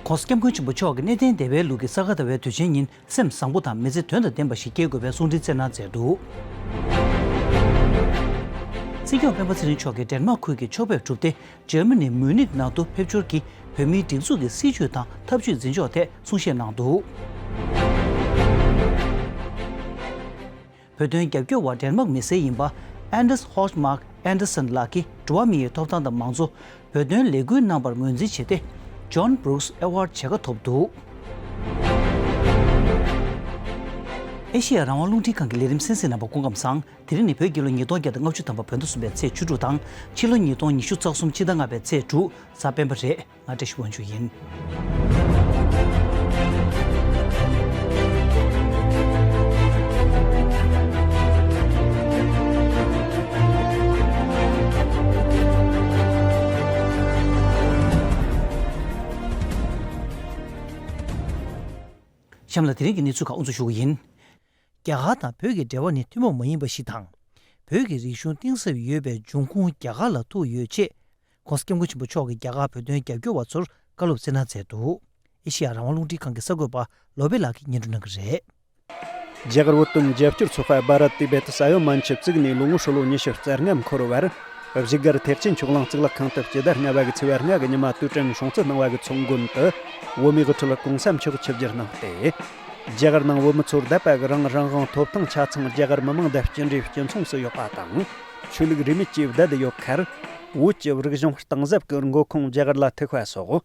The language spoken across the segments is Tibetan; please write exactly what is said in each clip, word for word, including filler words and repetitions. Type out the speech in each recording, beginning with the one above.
༸གོང་ས་༸སྐྱབས་མགོན་ཆེན་པོ་མཆོག་གིས་གནས་བརྟན་སྡེ་པའི་ལུགས་ཀྱི་ས་ག་ཟླ་བའི་དུས་ཆེན་ཉིན་སེམས་བཟང་པོ་དང་མི་ཚེ་དོན་དང་ལྡན་པ་ཞིག་སྐྱེལ་དགོས་པའི་གསུང་འཕྲིན་བསྩལ་གནང་མཛད་འདུག་སྲིད་སྐྱོང་སྤེན་པ་ཚེ་རིང་མཆོག་གིས་ཌེན་མཱག་ཁུལ་གྱི་ཕྱོགས་ཕེབས་གྲུབ་སྟེ། འཇར་མ་ནི་མུ་ནིག་ནང་དུ་ཕེབས་འབྱོར་གྱིས་བོད་མིའི་སྒྲིག་འཛུགས་ཀྱི་སྲིད་བྱུས་དང་ཐབས་ཇུས་འཛིན་ཕྱོགས་ཐད་གསུང་བཤད་གནང་འདུག་བོད་དོན་རྒྱབ་སྐྱོར་བ་ཌེན་མཱག་མི་སེར་ཡིན་པ་ཨན་ཌར་སི་ཧོལ་མཱག་ཨན་ཌར་སན་ལགས་ཀྱིས་འགྲོ་བ་མིའི་ཐོབ་ཐང་དང་མང་གཙོ། བོད་དོན་ལས་འགུལ་གནང་བར་ངོས་འཛིན་བྱས་ཏེ། ཇོན་སྦྲུག་སི་ཨེ་ཝཱཌ་བྱེད་ཀ་ཐོབ་འདུག་ཨེ་ཤེ་ཡ་རང་དབང་རླུང་འཕྲིན་ཁང་གི་ལས་རིམ་གསན་གཟིགས་གནང་བར་སྐུ་ཁམས་བཟང་། དེ་རིང་ནི་བོད་རྒྱལ་ལོ་ཉིས་སྟོང་བརྒྱ་དང་ལྔ་བཅུ་ཐམ་པ་བོད་ཟླ་གསུམ་པའི་ཚེས་བཅུ་དྲུག་དང་། ཕྱི་ལོ་ཉིས་སྟོང་ཉི་ཤུ་རྩ་གསུམ་ཕྱི་ཟླ་ལྔ་པའི་ཚེས་དྲུག་གཟའ་སྤེན་པ་རེད། ང་བཀྲ་ཤིས་དབང་ཕྱུག་ཡིན། གཤམ་ལ་དེ་རིང་གི་གནས་ཚུལ་ཁག་དབུ་འཛུགས་ཞུ་གི་ཡིན། རྒྱ་གར་དང་བོད་ཀྱི་འབྲེལ་བ་ནི་ཐུན་མོང་མ་ཡིན་པ་ཞིག་དང་། བོད་ཀྱི་རིག་གཞུང་གཏིང་ཟབ་ཡོད་པའི་འབྱུང་ཁུངས་རྒྱ་གར་ལ་ཐུག་ཡོད་ཅེས། ༸གོང་ས་༸སྐྱབས་མགོན་ཆེན་པོ་མཆོག་གིས་རྒྱ་གར་བོད་དོན་རྒྱབ་སྐྱོར་བ་ཚོར་བཀའ་སློབ་སྩལ་གནང་མཛད་འདུག་ཨེ་ཤེ་ཡ་རང་དབང་རླུང་འཕྲིན་ཁང་གི་གསར་འགོད་པ་བློ་བྷེ་ལགས་ཀྱིས་སྙན་སྒྲོན་གནང་གི་རེད། རྒྱ་གར་བོད་དོན་རྒྱབ་སྐྱོར་ཚོགས་པ་བྷ་རཏ་ཏི་བེ་ཏི་ས་ཡོམ་མན་ཆད་བཙུགས་ནས་ལོ་ངོ་ཧྲིལ་བོ་ཉི་ཤུ་རྩ་ལྔ་འཁོར་བར། བཞུགས་སྒར་ཐེག་ཆེན་ཆོས་གླིང་གཙུག་ལག་ཁང་དུ་སྤྱི་ཟླ་ལྔ་པ་གི་ཚེས་པ་ལྔ་གི་ཉི་མ་དུས་དྲན་སྲུང་བརྩི་གནང་བ་གི་ཚོགས་མགོན་དུ། བོད་མིའི་དབུ་ཁྲིད་༸གོང་ས་མཆོག་ཆིབས་བསྒྱུར་གནང་སྟེ། རྒྱ་གར་ནང་བོད་མི་ཚོ་བསྡད་པ་གི་རང་རང་དབང་ཐོབ་ཐང་ཆ་ཚང་རྒྱ་གར་མི་དམངས་དང་སྤྱི་འབྲེལ་སྤྱི་མཚུངས་སུ་ཡོད་པ་དང་། ཆོས་ལུགས་རིས་མེད་ཀྱིས་བསྡད་དེ་ཡོད་ཁར། བོད་ཀྱི་རིག་གཞུང་གཏིང་ཟབ་ཀྱི་འགོ་ཁུངས་རྒྱ་གར་ལ་ཐུག་པ་སོགས།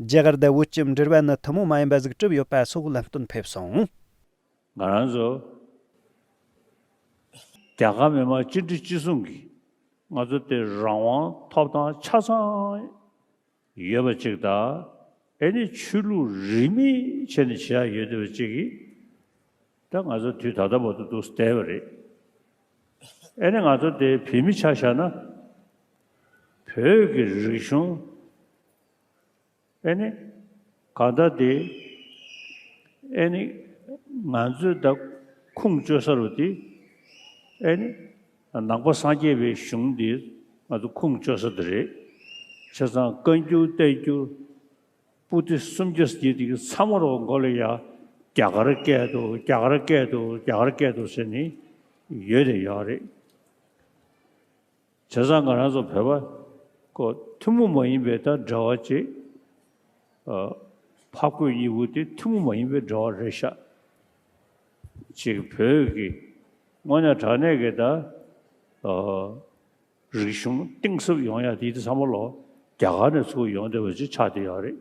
རྒྱ་གར་དང་བོད་ཀྱི་འབྲེལ་བ་ནི་ཐུན་མོང་མ་ཡིན་པ་ཟིག་གྲུབ་ཡོད་པ་སོགས་ལམ་སྟོན་ཕེབས་སོང་། ང་རང་ཚོ་རྒྱ་གར་མི་དམངས་སྤྱི་འཐུས་སྤྱི་གསུམ་གྱིས་ང་ཚོ་དེ་རང་དབང་ཐོབ་ཐང་ཆ་ཚང་ཡོད་པ་ཅིག་དང་། ཨེ་ནི་ཆོས་ལུགས་རིས་མེད་བྱས་ནས་བྱེད་ཡ་ཡོད་བསྡད་པ་ཅིག་གིས། ད་ང་ཚོ་དུས་ད་ལྟ་བར་དུ་འདུག་བསྡད་པ་རེད། ཨེ་ནི་ང་ཚོ་དེ་བོད་མི་ཆ་བཞག་ན། བོད་ཀྱི་རིག་གཞུང་། ཨེ་ནི། གང་ལྟར་དེ། ཨེ་ནི། ང་ཚོས་ད་ཁུངས་བཅོལ་ས་རུ་དེ། ཨེ་ནི། ནང་པ་སངས་རྒྱས་པའི་གཞུང་འདི་ང་ཚོ་ཁུངས་བཅོལ་ས་དེ་རེད། བྱས་ཙང་བཀའ་འགྱུར་བསྟན་འགྱུར། པོ་ཏི་སུམ་བརྒྱ་ཟེར་དེ་གི་ཚང་མ་རོ་མགོ་ལ་ཡ། རྒྱ་གར་སྐད་དུ་རྒྱ་གར་སྐད་དུ་རྒྱ་གར་སྐད་དུ་ཟེར་ནི་ཡོད་དེ་ཡོད་རེད། བྱས་ཙང་ང་རང་ཚོ་བོད་པ་ཁོ་ཐུན་མོང་མ་ཡིན་པའི་ད་འབྲེལ་བ་ཅིག་ཨ། ཕ་བཀོད་གཉིས་པོ་དེ་ཐུན་མོང་མ་ཡིན་པའི་འབྲེལ་བ་རེད་ཤག་ཅིག་བོད་ཀྱི་དངོས་གནས་དྲང་གནས་ཀྱི་ད་ཨ། རིག་གཞུང་གཏིང་ཟབ་ཡོང་ཡ་དེ་དེ་ཚང་མ་ལོ་རྒྱ་གར་ནས་ཚུར་ཡོང་བསྡད་པ་ཅིག་ཆགས་བསྡད་ཡོད་རེད།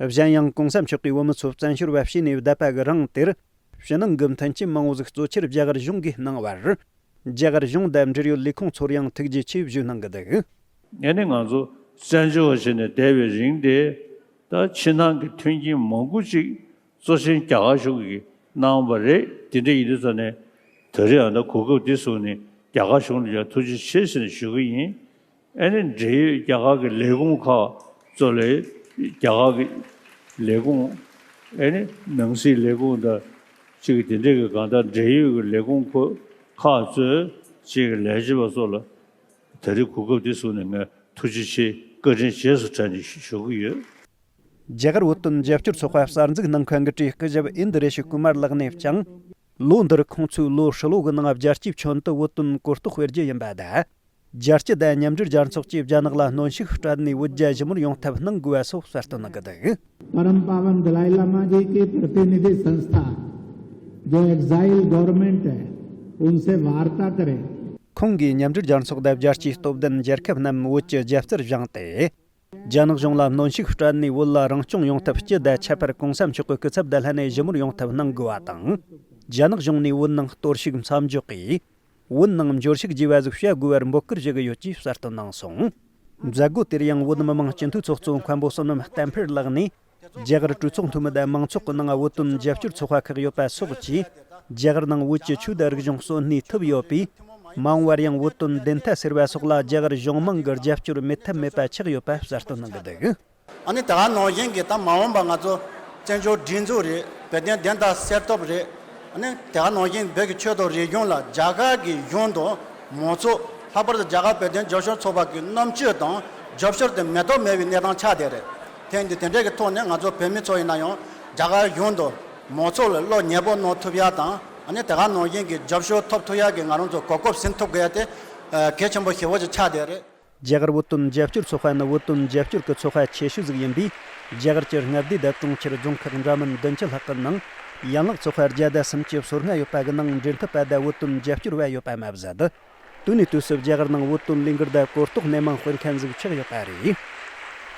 གཞན་ཡང་གོང་ས་མཆོག་གིས་བོད་མི་ཚོ་བཙན་བྱོལ་བ་བྱས་ནས་བསྡད་པ་གི་རིང་དེར། ཕྱི་ནང་གི་མཐུན་རྐྱེན་མང་བོ་ཟིག་གཙོ་ཆེར་རྒྱ་གར་གཞུང་གིས་གནང་བར། རྒྱ་གར་གཞུང་དང་འབྲེལ་ཡོད་ལས་ཁུངས་ཚོར་ཡང་ཐུགས་རྗེ་ཆེ་ཞུ་གནང་གི་འདུག་ངས་ནི་ང་ཚོ་བཙན་བྱོལ་བ་བྱས་ནས་བསྡད་པའི་རིང་དེ། ད་ཕྱི་ནང་གི་མཐུན་རྐྱེན་མང་པོ་ཅིག་གཙོ་ཆེན་རྒྱ་གར་གཞུང་གིས་གནང་བ་རེད། དེ་འདྲ་ཡིན་དུས་ཙང་ནས། ད་རེས་ཨ་ད་གོ་སྐབས་འདི་བཟུང་ནས་རྒྱ་གར་གཞུང་ལ་ཡང་ཐུགས་རྗེ་ཆེ་ཟེར་ནས་ཞུ་གི་ཡིན། ཨ་ནི་འབྲེལ་ཡོད་རྒྱ་གར་གྱི་ལས་ཁུངས་ཁག་གཙོ་ལས་རྒྱ་གར་གྱི་ལས་ཁུངས། ཨ་ནི་ནང་སྲིད་ལས་ཁུངས་དང་གཅིག་གི་དེ་འདྲས་ཀྱི་གང་ལྟར་འབྲེལ་ཡོད་ཀྱི་ལས་ཁུངས་ཁོ་ཁག་གཙོས་གཅིག་གི་ལས་བྱེད་པ་ཚོ་ལ་ད་རེས་གོ་སྐབས་འདི་བཟུང་ནས་ངས་ཐུགས་རྗེ་ཆེ་བཀའ་དྲིན་རྗེས་སུ་དྲན་ནས་ཞུ་གི་ཡོད། རྒྱ་གར་བོད་དོན་རྒྱབ་སྐྱོར་ཚོགས་པ་གསར་འཛུགས་གནང་མཁན་གྱི་གྲས་སྐུ་ཞབས་ཨིན་དི་རེ་ཤི་ཀུ་མར་ལགས་ནས་ཀྱང་། ལོ་འདིར་ཁོང་ཚོས་ལོ་ཧྲིལ་བོ་གི་ནང་རྒྱལ་སྤྱིའི་ཁྱོན་དུ་བོད་དོན་གོ་རྟོགས་སྤེལ་རྒྱུ་ཡིན་པ་དང་། རྒྱལ་སྤྱི་དང་མཉམ་འབྲེལ་རྒྱལ་ཚོགས་ཀྱིས་རྒྱ་ནག་ལ་གནོན་ཤུགས་སྤྲད་ནས་བོད་རྒྱ་ཞི་མོལ་ཡོང་ཐབས་གནང་དགོས་པ་སོགས་གསལ་སྟོན་གནང་གི་འདུག परम पावन दलाई लामा जी की प्रतिनिधि संस्था, जो एक्साइल गवर्नमेंट है, उनसे वार्ता करें। ཁོང་གིས་མཉམ་འབྲེལ་རྒྱལ་ཚོགས་དང་རྒྱལ་སྤྱིའི་སྟོབས་ལྡན་རྒྱལ་ཁབ་རྣམས་བོད་ཀྱི་རྒྱབ་རྩར་བཞེངས་ཏེ། རྒྱ་ནག་གཞུང་ལ་གནོན་ཤུགས་སྤྲད་ནས་བོད་ལ་རང་སྐྱོང་ཡོང་ཐབས་སྤྱི་དང་ཁྱད་པར་གོང་ས་མཆོག་གི་སྐུ་ཚབ་དང་ལྷན་ནས་ཞི་མོལ་ཡོང་ཐབས་གནང་དགོས་པ་དང་། རྒྱ་ནག་གཞུང་ནས་བོད་ནང་གཏོར་བཤིག་མཚམས་འཇོག་གིས། བོད་ནང་འབྱོར་ཕྱུག་བགྱིས་པ་ཟིག་བྱ་དགོས་པར་འབོད་སྐུལ་ཞུ་གི་ཡོད་ཅེས་གསལ་སྟོན་གནང་སོང་། མཛད་སྒོ་དེར་ཡང་བོད་མི་མང་སྤྱི་འཐུས་ཚོགས་གཙོ་མཁན་པོ་བསོད་ནམས་བསྟན་འཕེལ་ལགས་ནས། རྒྱ་གར་གྲོས་ཚོགས་འཐུས་མི་དང་མང་ཚོགས་ཀྱི་ནང་བོད་དོན་རྒྱབ་སྐྱོར་ཚོགས་པ་ཁག་ཡོད་པ་སོགས་ཀྱིས། རྒྱ་གར་ནང་བོད་ཀྱི་ཆོས་དང་རིག་གཞུང་གསོན་གནས་ཐུབ་ཡོད་པས། མ་འོངས་པར་ཡང་བོད་དོན་བདེན་མཐའ་གསལ་བ་སོགས་ལ་རྒྱ་གར་གཞུང་མང་གི་རྒྱབ་སྐྱོར་མེད་ཐབས་མེད་པ་ཆགས་ཡོད་པ་གསལ་སྟོན་གནང་གི་འདུག་ཨ་ནི་དེ་ག་ནང་བཞིན་གྱི་ད་མ་འོངས་པ་ང་ཚོ་བཙན་བྱོལ་སྒྲིག་འཛུགས་རེད། བོད་དོན་བདེན་མཐའ་གསལ་ཐབས་རེད། ཨ་ནི་དེ་ག་ནང་བཞིན་བོད་ཀྱི་ཆོས་དང་རིག་གཞུང་ལ་རྒྱ་གར་གྱི་གཞུང་དང་མང་ཚོགས། ལྷག་པར་དུ་རྒྱ་གར་བོད་དོན་རྒྱབ་སྐྱོར་ཚོགས་པ་གི་རྣམ་དཔྱོད་དང་རྒྱབ་སྐྱོར་དེ་མེད་ཐབས་མེད་པའི་གནས་སྟངས་ཆགས་བསྡད་རེད། ཐེངས་འདི་དེ་འདྲའི་གི་ཐོག་ནས་ང་ཚོ་བོད་མི་ཚོ་ཡིན་ན་ཡང་རྒྱ་གར་གཞུང་དུ་མང་ཚོགས་ལ་བློ་ཉེ་པོ་གནང་ཐུབ་ཡ་དང་། ཨ་ནི་དེ་ག་ནང་བཞིན་གྱི་རྒྱབ་སྐྱོར་ཐོབ་ཐུབ་ཡ་གི་ང་རང་ཚོ་གོ་སྐབས་ཟིན་ཐུབ་དགོས་ཡ་དེ་གལ་ཆེན་པོ་ཞེ་པོ་ཅིག་ཆགས་བསྡད་རེད། རྒྱ་གར་བོད་དོན་རྒྱབ་སྐྱོར་ཚོགས་པ་ནི་བོད་དོན་རྒྱབ་སྐྱོར་གྱི་ཚོགས་པ་ཆེ་ཤོས་ཟིག་ཡིན་པས། རྒྱ་གར་གྱི་མངའ་སྡེ་དང་གྲོང་ཁྱེར་རྫོང་ཁག་འདྲ་མིན་བདུན་ཅུ་ལྷག་གི་ནང་ཡན་ལག་ཚོགས་པ་བརྒྱ་དང་སུམ་ཅུ་སོ་ལྔ་ཡོད་པ་གི་ནང་འབྲེལ་མཐུད་པ་དང་བོད་དོན་རྒྱབ་སྐྱོར་བ་ཡོད་པ་མ་ཟད། དུས་ནས་དུས་སུ་རྒྱ་གར་ནང་བོད་དོན་ལས་འགུལ་དང་གོ་རྟོགས་སྣེ་མང་སྤེལ་མཁན་ཟིག་ཆགས་ཡོད་པ་རེད།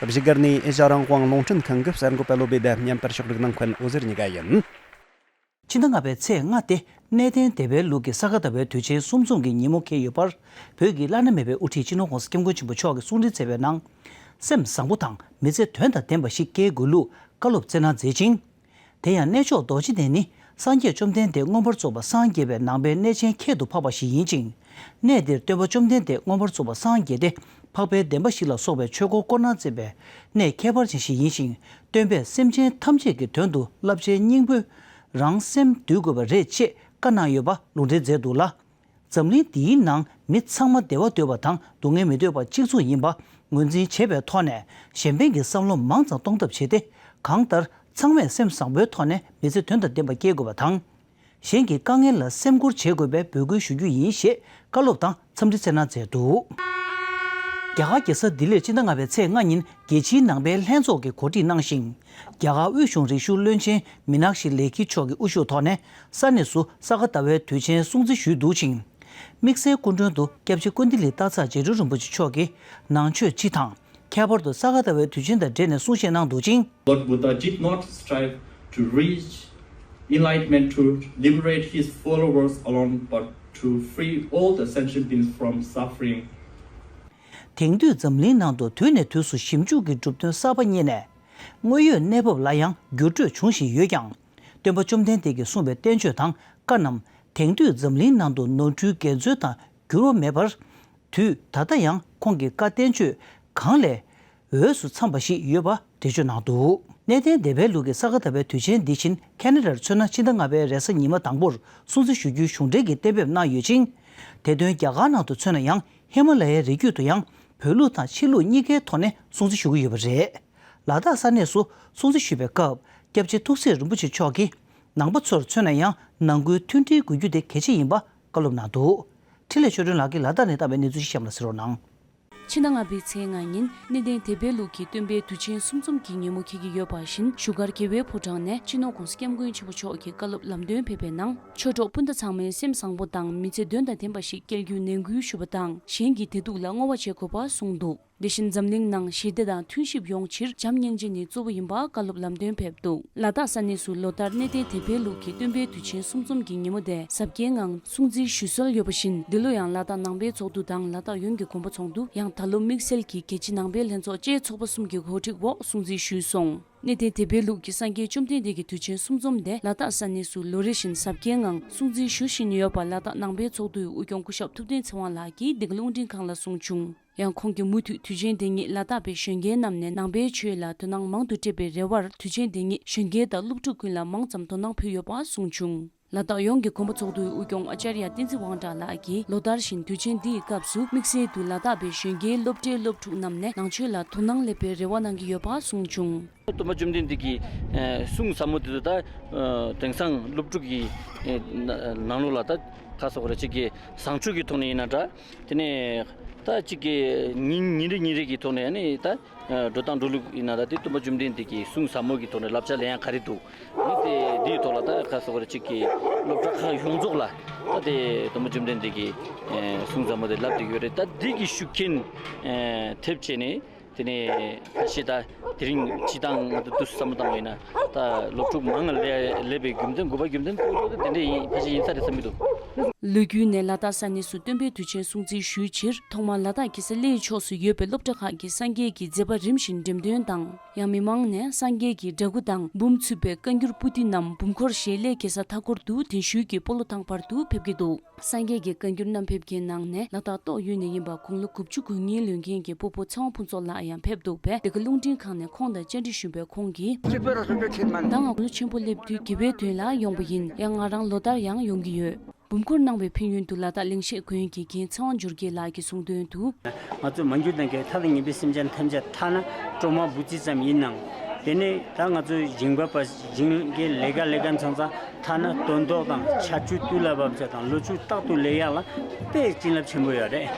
བཞུགས་སྒར་ནས་ཨེ་ཤ་རང་དབང་རླུང་འཕྲིན་ཁང་གི་གསར་འགོད་པ་བློ་བྷེ་དང་མཉམ་པར་ཕྱོགས་སྒྲིག་གནང་མཁན་འོད་ཟེར་གཉིས་ཀ་ཡིན། ཕྱི་ཟླ་ལྔ་པའི་ཚེས་ལྔ་སྟེ་གནས་བརྟན་སྡེ་པའི་ལུགས་ཀྱི་ས་ག་ཟླ་བའི་དུས་ཆེན་གསུམ་འཛོམས་ཀྱི་ཉིན་མོ་འཁེལ་ཡོད་པར། བོད་ཀྱི་བླ་ན་མེད་པའི་དབུ་ཁྲིད་སྤྱི་ནོར་༸གོང་ས་༸སྐྱབས་མགོན་ཆེན་པོ་མཆོག་གིས་གསུང་འཕྲིན་བསྩལ་བའི་ནང་། སེམས་བཟང་པོ་དང་མི་ཚེ་དོན་དང་ལྡན་པ་ཞིག་སྐྱེལ་དགོས་ལུགས་བཀའ་སློབ་སྩལ་གནང་མཛད་ཅིང་། དེ་ཡང་གནས་མཆོག་རྡོ་རྗེ་གདན་ནི་སངས་རྒྱས་བཅོམ་ལྡན་འདས་མངོན་པར་རྫོགས་པ་སངས་རྒྱས་པའི་ནང་པའི་གནས་ཆེན་ཁྱད་དུ་འཕགས་པ་ཞིག་ཡིན་ཅིང་། གནས་འདིར་སྟོན་པ་བཅོམ་ལྡན་འདས་མངོན་པར་རྫོགས་པ་སངས་རྒྱས་ཏེ་འཕགས་པའི་བདེན་པ་བཞི་ལ་སོགས་པའི་ཆོས་འཁོར་བསྐོར་གནང་མཛད་པའི་གནས་ཁྱད་པར་ཅན་ཞིག་ཡིན་ཞིང་། སྟོན་པས་སེམས་ཅན་ཐམས་ཅད་ཀྱི་དོན་དུ་བསླབ་བྱའི་སྙིང་པོས་རང་སེམས་འདུལ་དགོས་པ་རེད་ཅེས་བཀའ་གནང་ཡོད་པ་ལུང་འདྲེན་མཛད་འདུག་ལ། འཛམ་གླིང་འདིའི་ནང་མི་ཚང་མ་བདེ་བ་འདོད་པ་དང་སྡུག་བསྔལ་མི་འདོད་པ་གཅིག་མཚུངས་ཡིན་པ་ངོས་འཛིན་བྱེད་པའི་ཐོག་ནས་གཞན་ཕན་གྱི་བསམ་བློ་མང་ཙམ་གཏོང་ཐབས་བྱས་ཏེ། གང་ལྟར་ཚང་མས་སེམས་བཟང་པོའི་ཐོག་ནས་མི་ཚེ་དོན་དང་ལྡན་པ་སྐྱེལ་དགོས་པ་དང་། གཞན་གྱི་དཀའ་ངལ་ལ་སེམས་ཁུར་བྱེད་དགོས་པའི་འབོད་སྐུལ་ཞུ་རྒྱུ་ཡིན་ཞེས་བཀའ་སློབ་དང་འཚམས་འདྲི་སྩལ་གནང་མཛད་འདུག། རྒྱ་གར་རྒྱལ་ས་ལྡི་ལིར་ཕྱི་ཟླ་ལྔ་པའི་ཚེས་ལྔ་ཉིན་རྒྱལ་སྤྱིའི་ནང་པའི་ལྷན་ཚོགས་ཀྱིས་གོ་སྒྲིག་གནང་ཞིང་། རྒྱ་གར་དབུས་གཞུང་རིག་གཞུང་བློན་ཆེན་མི་ནག་ཤི་ལེ་ཁི་མཆོག་གི་དབུ་བཞུགས་ཐོག་ནས་ས་གནས་སུ་ས་ག་ཟླ་བའི་དུས་ཆེན་སྲུང་བརྩི་ཞུས་འདུག་ཅིང་། དམིགས་བསལ་སྐུ་མགྲོན་དུ་སྐྱབས་རྗེ་ཀུན་བདེ་ལེགས་སྟག་ཚང་རྗེ་དྲུང་རིན་པོ་ཆེ་མཆོག་གིས་ནང་ཆོས་སྤྱི་དང་། ཁྱད་པར་དུ་ས་ག་ཟླ་བའི་དུས་ཆེན་དང་འབྲེལ་ནས་གསུང་བཤད་གནང་འདུག་ཅིང་། Lord Buddha did not strive to reach enlightenment to liberate his followers alone, but to free all the sentient beings from suffering. དེང་དུས་འཛམ་གླིང་ནང་དུ་དུས་ནས་དུས་སུ་ཞིབ་འཇུག་གི་གྲུབ་དོན་གསར་པ་རྙེད་ནས། དངོས་ཡོད་གནས་བབ་ལ་ཡང་འགྱུར་འགྲོས་འབྱུང་བཞིན་ཡོད་ཀྱང་། སྟོན་པ་བཅོམ་ལྡན་འདས་ཀྱིས་གསུངས་པའི་བསྟན་བཅོས་དང་བཀའ་རྣམས་དེང་དུས་འཛམ་གླིང་ནང་དུ་ནོར་འཁྲུལ་འགལ་འཛོལ་དང་འགྱུར་བ་མེད་པར། དུས་ད་ལྟ་ཡང་ཁོང་གི་བཀའ་བསྟན་བཅོས་གང་ལས་འོས་སུ་འཚམས་པ་ཞིག་ཡོད་པ་འགྲེལ་བརྗོད་གནང་འདུག། གནས་བརྟན་སྡེ་པའི་ལུགས་ཀྱི་ས་ག་ཟླ་བའི་དུས་ཆེན་འདི་ཕྱིན་ཁེ་ན་ཌར་མཚོན་ན་ཕྱི་ཟླ་ལྔ་པའི་རེས་གཟའ་ཉི་མ་དང་པོར་སྲུང་བརྩི་ཞུ་རྒྱུའི་གཞུང་འབྲེལ་གྱི་གཏན་འབེབས་གནང་ཡོད་ཅིང་། དེ་དོན་རྒྱ་གར་ནང་དུ་མཚོན་ན་ཡང་ཧི་མ་ལ་ཡའི་རི་རྒྱུད་དུ་ཡང་བོད་ལུགས་དང་ཕྱི་ལུགས་གཉིས་ཀའི་ཐོག་ནས་སྲུང་བརྩི་ཞུ་གི་ཡོད་པ་རེད། ལ་དྭགས་ས་གནས་སུ་སྲུང་བརྩི་ཞུ་བའི་སྐབས་སྐྱབས་རྗེ་ཐུགས་སྲས་རིན་པོ་ཆེ་མཆོག་གིས་ནང་པ་ཚོར་མཚོན་ན་ཡང་ནང་ཁུལ་མཐུན་སྒྲིལ་དགོས་རྒྱུ་དེ་གལ་ཆེ་ཡིན་པ་བཀའ་སློབ་གནང་འདུག། འཕྲིན་ལས་ཆོས་སྒྲོན་ལགས་ཀྱིས་ལ་དྭགས་ནས་བཏང་བའི་གནས་ཚུལ་ཞིག་གཤམ་ལ་གསན་རོགས་གནང་། ཕྱི་ཟླ་ལྔ་པའི་ཚེས་ལྔ་ཉིན་གནས་བརྟན་སྡེ་པའི་ལུགས་ཀྱི་སྟོན་པའི་དུས་ཆེན་གསུམ་འཛོམས་ཀྱི་ཉིན་མོ་འཁེལ་གྱི་ཡོད་པ་བཞིན་བཞུགས་སྒར་རྒྱལ་བའི་ཕོ་བྲང་ནས་སྤྱི་ནོར་༸གོང་ས་༸སྐྱབས་མགོན་ཆེན་པོ་མཆོག་གི་བཀའ་སློབ་ལམ་སྟོན་ཕེབས་པའི་ནང་ཆོས་གྲོགས་སྤུན་ཟླ་ཚང་མས་སེམས་བཟང་པོ་དང་མི་ཚེ་དོན་དང་ལྡན་པ་ཞིག་སྐྱེལ་རྒྱུའི་ནན་སྐུལ་ཞུས་པ་དང་གཞན་གྱི་བདེ་སྡུག་ལ་བསྔོ་བ་བྱེད་དགོས་པ་གསུངས་འདུག། དེ་བཞིན་འཛམ་གླིང་ནང་ཞི་བདེ་དང་མཐུན་གཤིས་ཡོང་ཕྱིར་བྱམས་སྙིང་རྗེ་ནི་གཙོ་བོ་ཡིན་པ་བཀའ་སློབ་ལམ་སྟོན་ཕེབས་འདུག། ལ་དྭགས་ས་གནས་སུ་ལོ་ལྟར་གནས་བརྟན་སྡེ་པའི་ལུགས་ཀྱི་སྟོན་པའི་དུས་ཆེན་གསུམ་འཛོམས་ཀྱི་ཉིན་མོ་དེ་གཟབ་རྒྱས་ངང་སྲུང་བརྩི་ཞུ་སྲོལ་ཡོད་པ་བཞིན། འདི་ལོ་ཡང་ལ་དྭགས་ནང་པའི་ཚོགས་འདུ་དང་ལ་དྭགས་ཡོངས་ཀྱི་དགོན་པ་ཚོགས་འདུ། ཡང་ད་ལོ་དམིགས་བསལ་གྱིས་རྒྱལ་སྤྱི་ནང་པའི་ལྷན་ཚོགས་བཅས་ཚོགས་པ་གསུམ་གྱི་གོ་སྒྲིག་འོག་སྲུང་བརྩི་ཞུས་སོང་། གནས་བརྟན་སྡེ་པའི་ལུགས་ཀྱི་སངས་རྒྱས་བཅོམ་ལྡན་འདས་ཀྱི་དུས་ཆེན་གསུམ་འཛོམས་དེ་ལ་དྭགས་ས་གནས་སུ་ལོ་རེ་བཞིན་གཟབ་རྒྱས་ངང་སྲུང་བརྩི་ཞུ་བཞིན་ཡོད་པ་ལ་དྭགས་ནང་པའི་ཚོགས་འདུའི་དབུ་སྐྱོང་སྐུ་ཞབས་ཐུབ་བསྟན་ཚེ་དབང་ལགས་ཀྱིས་འདི་ག་རླུང་འཕྲིན་ཁང་ལ་གསུངས་བྱུང་། ཡང་ཁོང་གིས་མུ་མཐུད་དུས་ཆེན་དེ་ཉིད་ལ་དྭགས་པའི་གཞོན་སྐྱེས་རྣམས་ནས་ནང་པའི་ཆོས་ལ་དོ་སྣང་མང་དུ་སྤྲད་པའི་རེ་བར་དུས་ཆེན་དེ་ཉིད་གཞོན་སྐྱེས་དང་སློབ་ཕྲུག་ཀུན་ལ་མང་ཙམ་དོ་སྣང་ཕུལ་ཡོད་པ་གསུངས་བྱུང་། ལ་དྭགས་ཡོངས་ཀྱི་དགོན་པ་ཚོགས་འདུའི་དབུ་སྐྱོང་ཨ་ཅཱརྱ་བསྟན་འཛིན་དབང་གྲགས་ལགས་ཀྱིས་ལོ་ལྟར་བཞིན་དུས་ཆེན་འདིའི་སྐབས་སུ་དམིགས་བསལ་དུ་ལ་དྭགས་པའི་གཞོན་སྐྱེས་སློབ་གྲྭའི་སློབ་ཕྲུག་རྣམས་ནས་ནང་ཆོས་ལ་དོ་སྣང་སླེབས་པའི་རེ་བ་གནང་གི་ཡོད་པ་གསུངས་བྱུང་། སྟོན་པ་བཅོམ་ལྡན་འདས་ཀྱི་གསུང་ཟབ་མོ་དེ་ཚོ་ད་དེང་སང་སློབ་ཕྲུག་གི་ནང་ལོགས་ལ་ད་ག་སོགས་རེ་གཅིག་གི་བཟང་སྤྱོད་ཀྱི་ཐོག་ནས་ཡིན་ན་འདྲ། དེ་ནས་ད་གཅིག་གི་ཉིན་ཉིན་རེ་ཉིན་རེ་གི་ཐོག་ནས་ནི་ད་འགྲོ་སྟངས་འགྲོ་ལུགས་ཡིན་ན་ད་དེ་སྟོན་པ་བཅོམ་ལྡན་འདས་ཀྱི་གསུང་ཟབ་མོ་གི་ཐོག་ནས་བསླབ་བྱ་ལེན་ཡ་ག་རེ་འདུག། ནི་དེ་འདིའི་ཐོག་ལ་ད་ག་སོགས་རེ་གཅིག་གི་སློབ་གྲྭ་ཁག་ཡོངས་རྫོགས་ལ་ད་དེ་སྟོན་པ་བཅོམ་ལྡན་འདས་ཀྱི་གསུང་ཟབ་མོ་དེ་བསླབ་བསྡད་ཡོད་རེད། ད་འདི་གི་ཤུགས་རྐྱེན་ཐེབས་བྱས་ནས། དེ་ནས་ཁ་ཤས་ད་དེ་རིང་སྤྱི་བཏང་ང་ཚོ་དུས་བསམ་བློ་བཏང་བ་ཡིན་ན་ད་སློབ་ཕྲུག་མང་ང་སླེབས་པའི་རྒྱུ་མཚན་དགོས་པ་རྒྱུ་མཚན་ཏོག་ཏོག་དེ་འདྲ་ཡིན་ཕལ་ཆེར་ཡིན་ས་རེད་བསམ་གྱི་འདུག། ལོ་རྒྱུས་ནས་ལ་དྭགས་ས་གནས་སུ་སྟོན་པའི་དུས་ཆེན་སྲུང་བརྩི་ཞུས་ཕྱིར་ཐོག་མར་ལ་དྭགས་ཀྱི་ས་གནས་ཕྱོགས་སུ་ཡོད་པའི་སློབ་གྲྭ་ཁག་གི་སངས་རྒྱས་ཀྱི་མཛད་པ་རིམ་བཞིན་འགྲེམས་སྟོན་དང་། ཡང་མི་མང་ནས་སངས་རྒྱས་ཀྱི་འདྲ་སྐུ་དང་འབུམ་ཚུད་པའི་བཀའ་འགྱུར་པོ་ཏི་རྣམས་འབུམ་འཁོར་ཞལ་ལས་གེ་སར་མཐའ་འཁོར་དུ་གདན་ཞུས་ཀྱིས་སྤོ་ལོ་ཐང་བར་དུ་ཕེབས་ཀྱི་འདུག། སངས་རྒྱས་ཀྱི་བཀའ་འགྱུར་རྣམ་ཕེབས་ཀྱི་ནང་ནས་ལ་དྭགས་ཏོག་དབྱིབས་ནས་ཡིན་པ་དགུང་ལོ་དགུ་བཅུ་གོ་གཉིས་ལོན་མཁན་གྱི་སྤོ་བོ་ཚེ་དབང་ཕུན་ཚོགས་ལགས་ཡང་ཕེབས་འདུག་པས། འདི་ག་རླུང་འཕྲིན་ཁང་ནས་ཁོང་དང་བཅར་འདྲི་ཞུས་པས་ཁོང་གིས། ད་ང་དགུང་ལོ་ཆེན་པོ་སླེབས་དུས་དགེ་བའི་དོན་ལ་ཡོང་པ་ཡིན། ཡང་ང་རང་ལོ་ལྟར་ཡང་ཡོང་གི་ཡོད། འབུམ་སྐོར་གནང་བའི་ཕན་ཡོན་དུ་ལ་དྭགས་གླིང་ཤེད་དགོན་གྱི་རྒན་ཚེ་དབང་འབྱོར་རྒྱས་ལགས་ཀྱིས་གསུངས་དོན་དུ། ང་ཚོ་མ་གྱུར་ནམ་མཁའི་མཐའ་དང་མཉམ་པའི་སེམས་ཅན་ཐམས་ཅད་ཐ་ན་གྲོག་མ་འབུ་ཙི་ཙམ་ཡིན་ནའང་། དེ་ནས་ད་ང་ཚོ་ཞིང་པ་པ་ཞིང་གི་ལས་ཀ་ལས་ཀ་ཚང་ཚང་ཐ་ན་སྟོན་ཐོག་དང་ཆར་ཆུ་དུས་ལ་བབས་ཚད་དང་ལོ་ཕྱུགས་རྟག་ཏུ་ལེགས་ཡག་ལ་དཔེ་བྱིན་རླབས་ཆེན་པོ་ཡོད་རེད།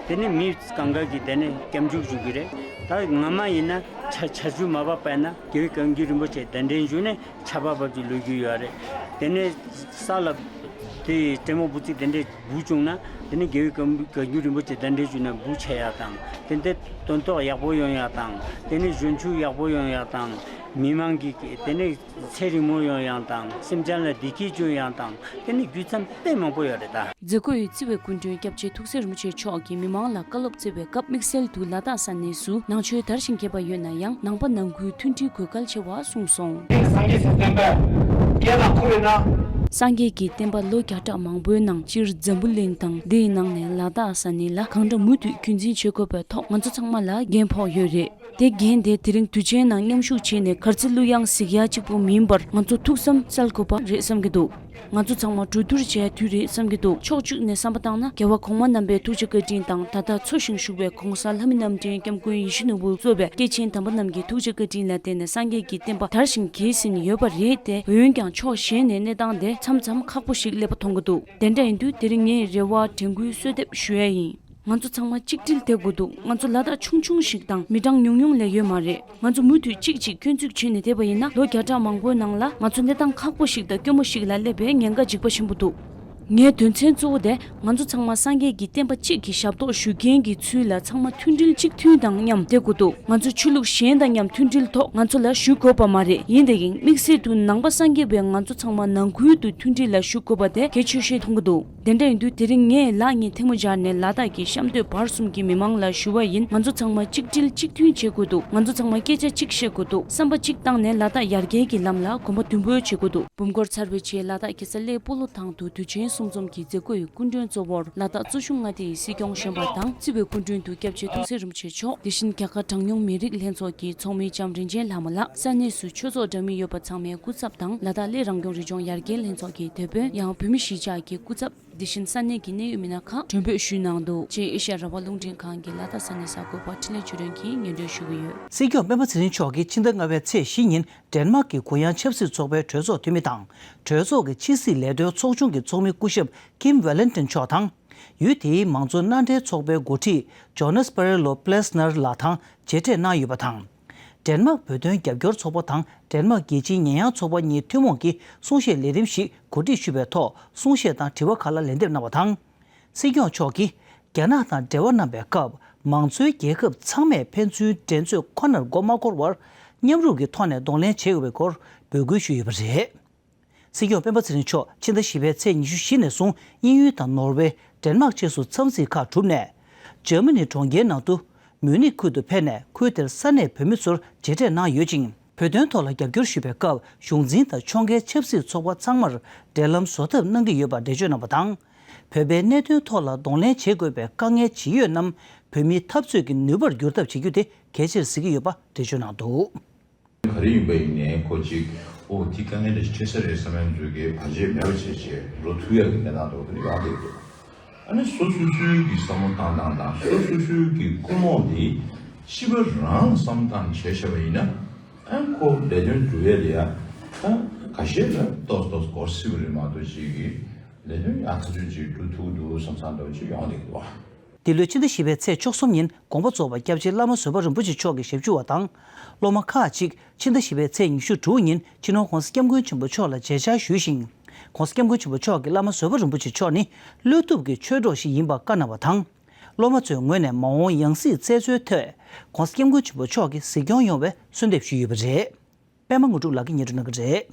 དེ་ནས་མི་གང་ག་གིས་དེ་ནས་སྐྱབས་འཇུག་ཞུ་གི་རེད། ད་སྔ་མ་ཡིན་ན་ཆར་ཆར་ཆུ་མ་བབས་པ་ཡིན་ན་རྒྱལ་བའི་བཀའ་འགྱུར་རིན་པོ་ཆེ་གདན་འདྲེན་ཞུས་ནས་ཆར་པ་བབས་ཀྱི་ལོ་རྒྱུས་ཡོད་རེད། དེ་ནས་ས་ལ་དེ་སྤྲེལ་མོ་འབུ་ཙི་དེ་འདྲས་འབུ་བྱུང་ན་དེ་ནས་རྒྱལ་བའི་བཀའ་འགྱུར་རིན་པོ་ཆེ་གདན་འདྲེན་ཞུས་ནས་འབུ་ཆད་ཡག་དང་། དེ་འདྲས་སྟོན་ཐོག་ཡག་པོ་ཡོང་ཡག་དང་། དེ་ནས་གཞོན་ཕྱུགས་ཡག་པོ་ཡོང་ཡག་དང་། མི་མང་གི་དེ་ནས་ཚེ་རིང་མོ་ཡོང་ཡག་དང་། སེམས་ཅན་ལ་བདེ་སྐྱིད་བྱུང་ཡག་དང་། དེ་ནས་རྒྱུ་མཚན་དཔེ་མང་པོ་ཡོད་རེད་ད། མཛད་སྒོའི་རྩིས་པའི་སྐུ་མགྲོན་སྐྱབས་རྗེ་ཐུགས་སྲས་རིན་པོ་ཆེ་མཆོག་གིས་མི་མང་ལ་བཀའ་སློབ་སྩལ་བའི་སྐབས། དམིགས་བསལ་དུ་ལ་དྭགས་ས་གནས་སུ་ནང་ཆོས་དར་ཞིང་རྒྱས་པ་ཡོད་ན་ཡང་། ནང་པ་ནང་ཁུལ་མཐུན་སྒྲིལ་དགོས་གལ་ཆེ་བ་གསུངས་སོང་། སངས་རྒྱས་ཀྱི་བསྟན་པ་སྐད་དང་ཁུར་ན། སངས་རྒྱས་ཀྱི་བསྟན་པ་ལོ་བརྒྱ་ཕྲག་མང་པོའི་ནང་སྤྱིར་འཛམ་བུ་གླིང་དང་། དེའི་ནང་ནས་ལ་དྭགས་ས་གནས་ལ་གང་འདྲ་མུ་མཐུད་རྒྱུན་འཛིན་བྱེད་དགོས་པའི་ཐོག་ང་ཚོ་ཚང་མ་ལ་འགན་ཕོག་ཡོད་རེད། དེ་འགན་དེ་དེ་རིང་དུས་ཆེན་ནང་མཉམ་ཞུགས་བྱས་ནས་གར་རྩེ་གླུ་དབྱངས་གཟིགས་ཡ་གཅིག་པུ་མིན་པར་ང་ཚོ་ཐུགས་བསམ་གསལ་དགོས་པ་རེད་བསམ་གྱི་འདུག་ང་ཚོ་ཚང་མ་གྲོས་བསྡུར་བྱས་དུས་རེད་བསམ་གྱི་འདུག་ཕྱོགས་གཅིག་ནས་བསམ་པ་བཏང་ན། རྒྱལ་བ་གོང་མ་རྣམ་པའི་ཐུགས་རྗེ་བཀའ་དྲིན་དང་། ད་ལྟ་འཚོ་ཞིང་བཞུགས་པའི་གོང་ས་ལྷ་མི་རྣམ་འདྲེན་སྐྱབས་མགོན་ཡིད་བཞིན་ནོར་བུ་གཙོས་པའི་སྐྱེས་ཆེན་དམ་པ་རྣམས་ཀྱི་ཐུགས་རྗེ་བཀའ་དྲིན་ལ་བརྟེན་ནས་སངས་རྒྱས་ཀྱི་བསྟན་པ་དར་ཞིང་རྒྱས་ཟིན་ཡོད་པ་རེད་དེ། འོན་ཀྱང་ཕྱོགས་གཞན་ནས་གནས་སྟངས་དེ་མཚམས་མཚམས་ཁག་པོ་ཞིག་སླེབས་པ་མཐོང་གི་འདུག་དེ་འདྲ་ཡིན་དུས་དེ་རིང་ངས་རེ་བ་དྲན་སྐུལ་གསོལ་འདེབས་ཞུ་ཡ་ཡིན། ང་ཚོ་ཚང་མ་གཅིག་སྒྲིལ་བསྡད་དགོས་འདུག་ང་ཚོ་ལ་དྭགས་ཆུང་ཆུང་ཞིག་དང་མི་གྲངས་ཉུང་ཉུང་ལས་ཡོད་མ་རེད། ང་ཚོ་མུ་མཐུད་གཅིག་གཅིག་སྐྱོན་འཛུགས་བྱས་ནས་བསྡད་པ་ཡིན་ན། ལོ་བརྒྱ་ཕྲག་མང་པོའི་ནང་ལ་ང་ཚོ་གནས་སྟངས་ཁག་པོ་ཞིག་དང་སྐྱོ་མོ་ཞིག་ལ་སླེབས་པའི་ཉེན་ཁ་འཇིགས་པ་ཆེན་པོ་འདུག་ངའི་དོན་ཚན་གཙོ་བོ་དེ་ང་ཚོ་ཚང་མ་སངས་རྒྱས་ཀྱི་བསྟན་པ་གཅིག་གི་ཞབས་ཏོག་ཞུ་མཁན་གྱི་ཚུལ་ལ་ཚང་མ་མཐུན་སྒྲིལ་གཅིག་མཐུན་དང་མཉམ་བསྡད་དགོས་འདུག་ང་ཚོ་ཆོས་ལུགས་གཞན་དང་མཉམ་མཐུན་སྒྲིལ་ཐོག་ང་ཚོ་ལ་ཞུ་དགོས་པ་མ་རེད། ཡིན་དེ་ཡིན་དམིགས་བསལ་དུ་ནང་པ་སངས་རྒྱས་པའི་ང་ཚོ་ཚང་མ་ནང་ཁུལ་དུ་མཐུན་སྒྲིལ་ལ་ཞུ་དགོས་པ་དེ་གལ་ཆེ་ཤོས་མཐོང་གི་འདུག་དེ་འདྲ་ཡིན་དུས་དེ་རིང་ངས་ལག་གཉིས་ཐལ་མོ་སྦྱར་ནས་ལ་དྭགས་ཀྱི་གཤམ་སྟོད་བར་གསུམ་གྱི་མི་མང་ལ་ཞུ་བ་ཡིན། ང་ཚོ་ཚང་མ་གཅིག་སྒྲིལ་གཅིག་མཐུན་བྱེད་དགོས་འདུག་ང་ཚོ་ཚང་མ་སྐད་ཆ་གཅིག་བཤད་དགོས་འདུག་བསམ་པ་གཅིག་བཏང་ནས་ལ་དྭགས་ཡར་རྒྱས་ཀྱི་ལམ་ལ་གོམ་པ་མདུན་སྤོས་བྱེད་དགོས་འདུག་འབུམ་སྐོར་ཚར་བའི་རྗེས་ལ་དྭགས་རྒྱལ་ས་གླེ་སྤོ་ལོ་ཐང་དུ་དུས་ཆེན་གསུམ་འཛོམས་ཀྱི་མཛད་སྒོའི་སྐུ་མགྲོན་གཙོ་བོར་ལ་དྭགས་གཙོ་གཞུང་མངའ་སྡེའི་སྲིད་སྐྱོང་གཞོན་པ་དང་། རྩིས་པའི་སྐུ་མགྲོན་དུ་སྐྱབས་རྗེ་ཐུགས་སྲས་རིན་པོ་ཆེ་མཆོག་དེ་བཞིན་རྒྱ་གར་གྲངས་ཉུང་མི་རིགས་ལྷན་ཚོགས་ཀྱི་ཚོགས་མི་ལྕམ་རིན་ཆེན་ལྷ་མོ་ལགས། ས་གནས་སུ་ཆོས་ཚོགས་འདྲ་མིན་ཡོད་པ་ཚང་མའི་སྐུ་ཚབ་དང་། ལ་དྭགས་གླེ་རང་སྐྱོང་རི་ལྗོངས་ཡར་རྒྱས་ལྷན་ཚོགས་ཀྱི་དེད་དཔོན། ཡང་བོད་མི་གཞིས་ཆགས་ཀྱི་སྐུ་ཚབ། དེ་བཞིན་ས་གནས་ཀྱི་གནད་ཡོད་མི་སྣ་ཁག་མགྲོན་འབོད་ཞུས་གནང་འདུག་ཅེས་ཨེ་ཤ་ཡ་རང་དབང་རླུང་འཕྲིན་ཁང་གི་ལ་དྭགས་ས་གནས་གསར་འགོད་པ་འཕྲིན་ལས་ཆོས་སྒྲོན་གྱིས་སྙན་སྒྲོན་ཞུ་གི་ཡོད། སྲིད་སྐྱོང་སྤེན་པ་ཚེ་རིང་མཆོག་གིས་ཕྱི་ཟླ་ལྔ་པའི་ཚེས་བཞི་ཉིན་ཌེན་མཱག་གི་གུ་ཡངས་ཆབ་སྲིད་ཚོགས་པའི་གྲོས་ཚོགས་འཐུས་མི་དང་། གྲོས་ཚོགས་ཀྱི་ཕྱི་སྲིད་ལས་དོན་ཚོགས་ཆུང་གི་ཚོགས་མི་སྐུ་ཞབས་ཀིམ་ཝེ་ལན་ཏིན་མཆོག་དང་། ཡུལ་དེའི་མང་གཙོ་མནའ་འབྲེལ་ཚོགས་པའི་འགོ་ཁྲིད་ཇོ་ནཱས་པ་རེ་ལོ་པེ་ལེ་སི་ནར་ལགས་དང་མཇལ་འཕྲད་གནང་ཡོད་པ་དང་། ཌེན་མཱག་བོད་དོན་རྒྱབ་སྐྱོར་ཚོགས་པ་དང་ཌེན་མཱག་རྒྱལ་སྤྱིའི་ཉེས་ཡངས་ཚོགས་པ་གཉིས་ཐུན་མོང་གིས་གསུང་བཤད་ལས་རིམ་ཞིག་གོ་སྒྲིག་ཞུས་པའི་ཐོག་གསུང་བཤད་དང་དྲི་བ་ཁག་ལ་ལན་འདེབས་གནང་བ་དང་། སྲིད་སྐྱོང་མཆོག་གིས་རྒྱ་ནག་དང་འབྲེལ་བ་གནང་བའི་སྐབས། མང་གཙོའི་རྒྱལ་ཁབ་ཚང་མས་ཕན་ཚུན་འགྲན་རྩོད་ཁོ་ནར་མགོ་མ་འཁོར་བར། མཉམ་རུབ་ཀྱི་ཐོག་ནས་གདོང་ལེན་བྱེད་དགོས་པའི་སྐོར་འབོད་སྐུལ་ཞུས་ཡོད་པ་རེད། སྲིད་སྐྱོང་སྤེན་པ་ཚེ་རིང་མཆོག་ཕྱི་ཟླ་བཞི་པའི་ཚེས་ཉི་ཤུ་བཞི་ནས་བཟུང་དབྱིན་ཡུལ་དང་ནོར་ཝེ། ཌེན་མཱག་བཅས་སུ་འཚམས་གཟིགས་ཁག་བསྒྲུབས་ནས། འཇར་མ་ནི་གྲོང་ཁྱེར་ནང་དུ་མུ་ནིག་ཁུལ་དུ་ཕེབས་ནས། ཁུལ་དེར་ས་གནས་བོད་མི་ཚོར་མཇལ་འཕྲད་གནང་ཡོད་ཅིང་། བོད་དོན་ཐོག་ལ་རྒྱབ་སྐྱོར་ཞུ་བའི་སྐབས། གཞུང་འཛིན་དང་ཕྱོགས་འགལ་ཆབ་སྲིད་ཚོགས་པ་ཚང་མར་འབྲེལ་ལམ་བཟོ་ཐབས་གནང་གི་ཡོད་པ་འགྲེལ་བརྗོད་གནང་བ་དང་། བོད་པའི་གནད་དོན་ཐོག་ལ་གདོང་ལེན་བྱེད་དགོས་པའི་དཀའ་ངལ་ཇི་ཡོད་རྣམས། བོད་མིའི་འཐབ་རྩོད་ཀྱི་ནུས་པར་འགྱུར་ཐབས་བྱེད་རྒྱུ་དེ་གལ་ཆེར་གཟིགས་ཀྱི་ཡོད་པ་འགྲེལ་བརྗོད་གནང་འདུག་ག་རེ་ཡིན་པ་ཡིན་ནའི་ཁོ་ཅིག་ཨོ་དེ་དཀའ་ངལ་འདྲ་ཞིག་འཕྲད་ས་རེད་བསམ་ཡང་ཚོད་ཀྱི་བར་ཆད་མེད་པ་བྱས་བྱས་འགྲོ་ཐུབ་ཡག་གི་གནས་སྟངས་འདྲ་བོ་དེ་ཡོང་བསྡད་ཀྱི་འདུག་ཨ་ནི་སོ་སོ་སོའི་གི་བསམ་བློ་བཏང་སྟངས་དང་སོ་སོ་སོའི་གི་ཀུན་སློང་དེ་ཕྱི་པ་རང་ལ་བསམ་བློ་བཏང་བྱས་བྱས་པ་ཡིན་ན། ཨ་ཁོ་ལས་དོན་སྒྲུབ་ཡས་ལ་ཡ་ད་ཁ་ཤས་ལ་ཏོག་ཏོག་འགོར་སྲིད་པ་རེད་མ་གཏོགས་ཅིག་གི་ལས་དོན་ཡག་ཐག་ཆོད་ཅིག་སྒྲུབ་ཐུབ་འདུག་བསམ་བསམ་འདྲ་བོ་ཅིག་ཡོང་བསྡད་ཀྱི་འདུག་འདི་ལོའི་ཕྱི་ཟླ་བཞི་པའི་ཚེས་བཅུ་གསུམ་ཉིན་དགོངས་པ་རྫོགས་པ་སྐྱབས་རྗེ་བླ་མ་བཟོད་པ་རིན་པོ་ཆེ་མཆོག་གི་ཞབས་ཞུ་བ་དང་། སློབ་མ་ཁག་ཅིག་ཕྱི་ཟླ་བཞི་པའི་ཚེས་ཉི་ཤུ་དྲུག་ཉིན་སྤྱི་ནོར་༧གོང་ས་༧སྐྱབས་མགོན་ཆེན་པོ་མཆོག་ལ་མཇལ་བཅར་ཞུས་ཤིང་། ༧གོང་ས་༧སྐྱབས་མགོན་ཆེན་པོ་མཆོག་གིས་བླ་མ་བཟོད་པ་རིན་པོ་ཆེ་མཆོག་ནི་བློ་གཏུབ་ཀྱི་ཆོས་གྲོགས་ཤིག་ཡིན་པ་བཀའ་གནང་བ་དང་། སློབ་མ་ཚོའི་ངོས་ནས་མ་འོངས་ཡང་སྲིད་བཙལ་འཚོལ་ཐད་༧གོང་ས་༧སྐྱབས་མགོན་ཆེན་པོ་མཆོག་གིས་གཟིགས་སྐྱོང་ཡོང་བའི་གསོལ་འདེབས་ཞུས་ཡོད་པ་རེད། པད་མ་དངོས་གྲུབ་ལགས་ཀྱིས་སྙན་སྒྲོན་གནང་གི་རེད།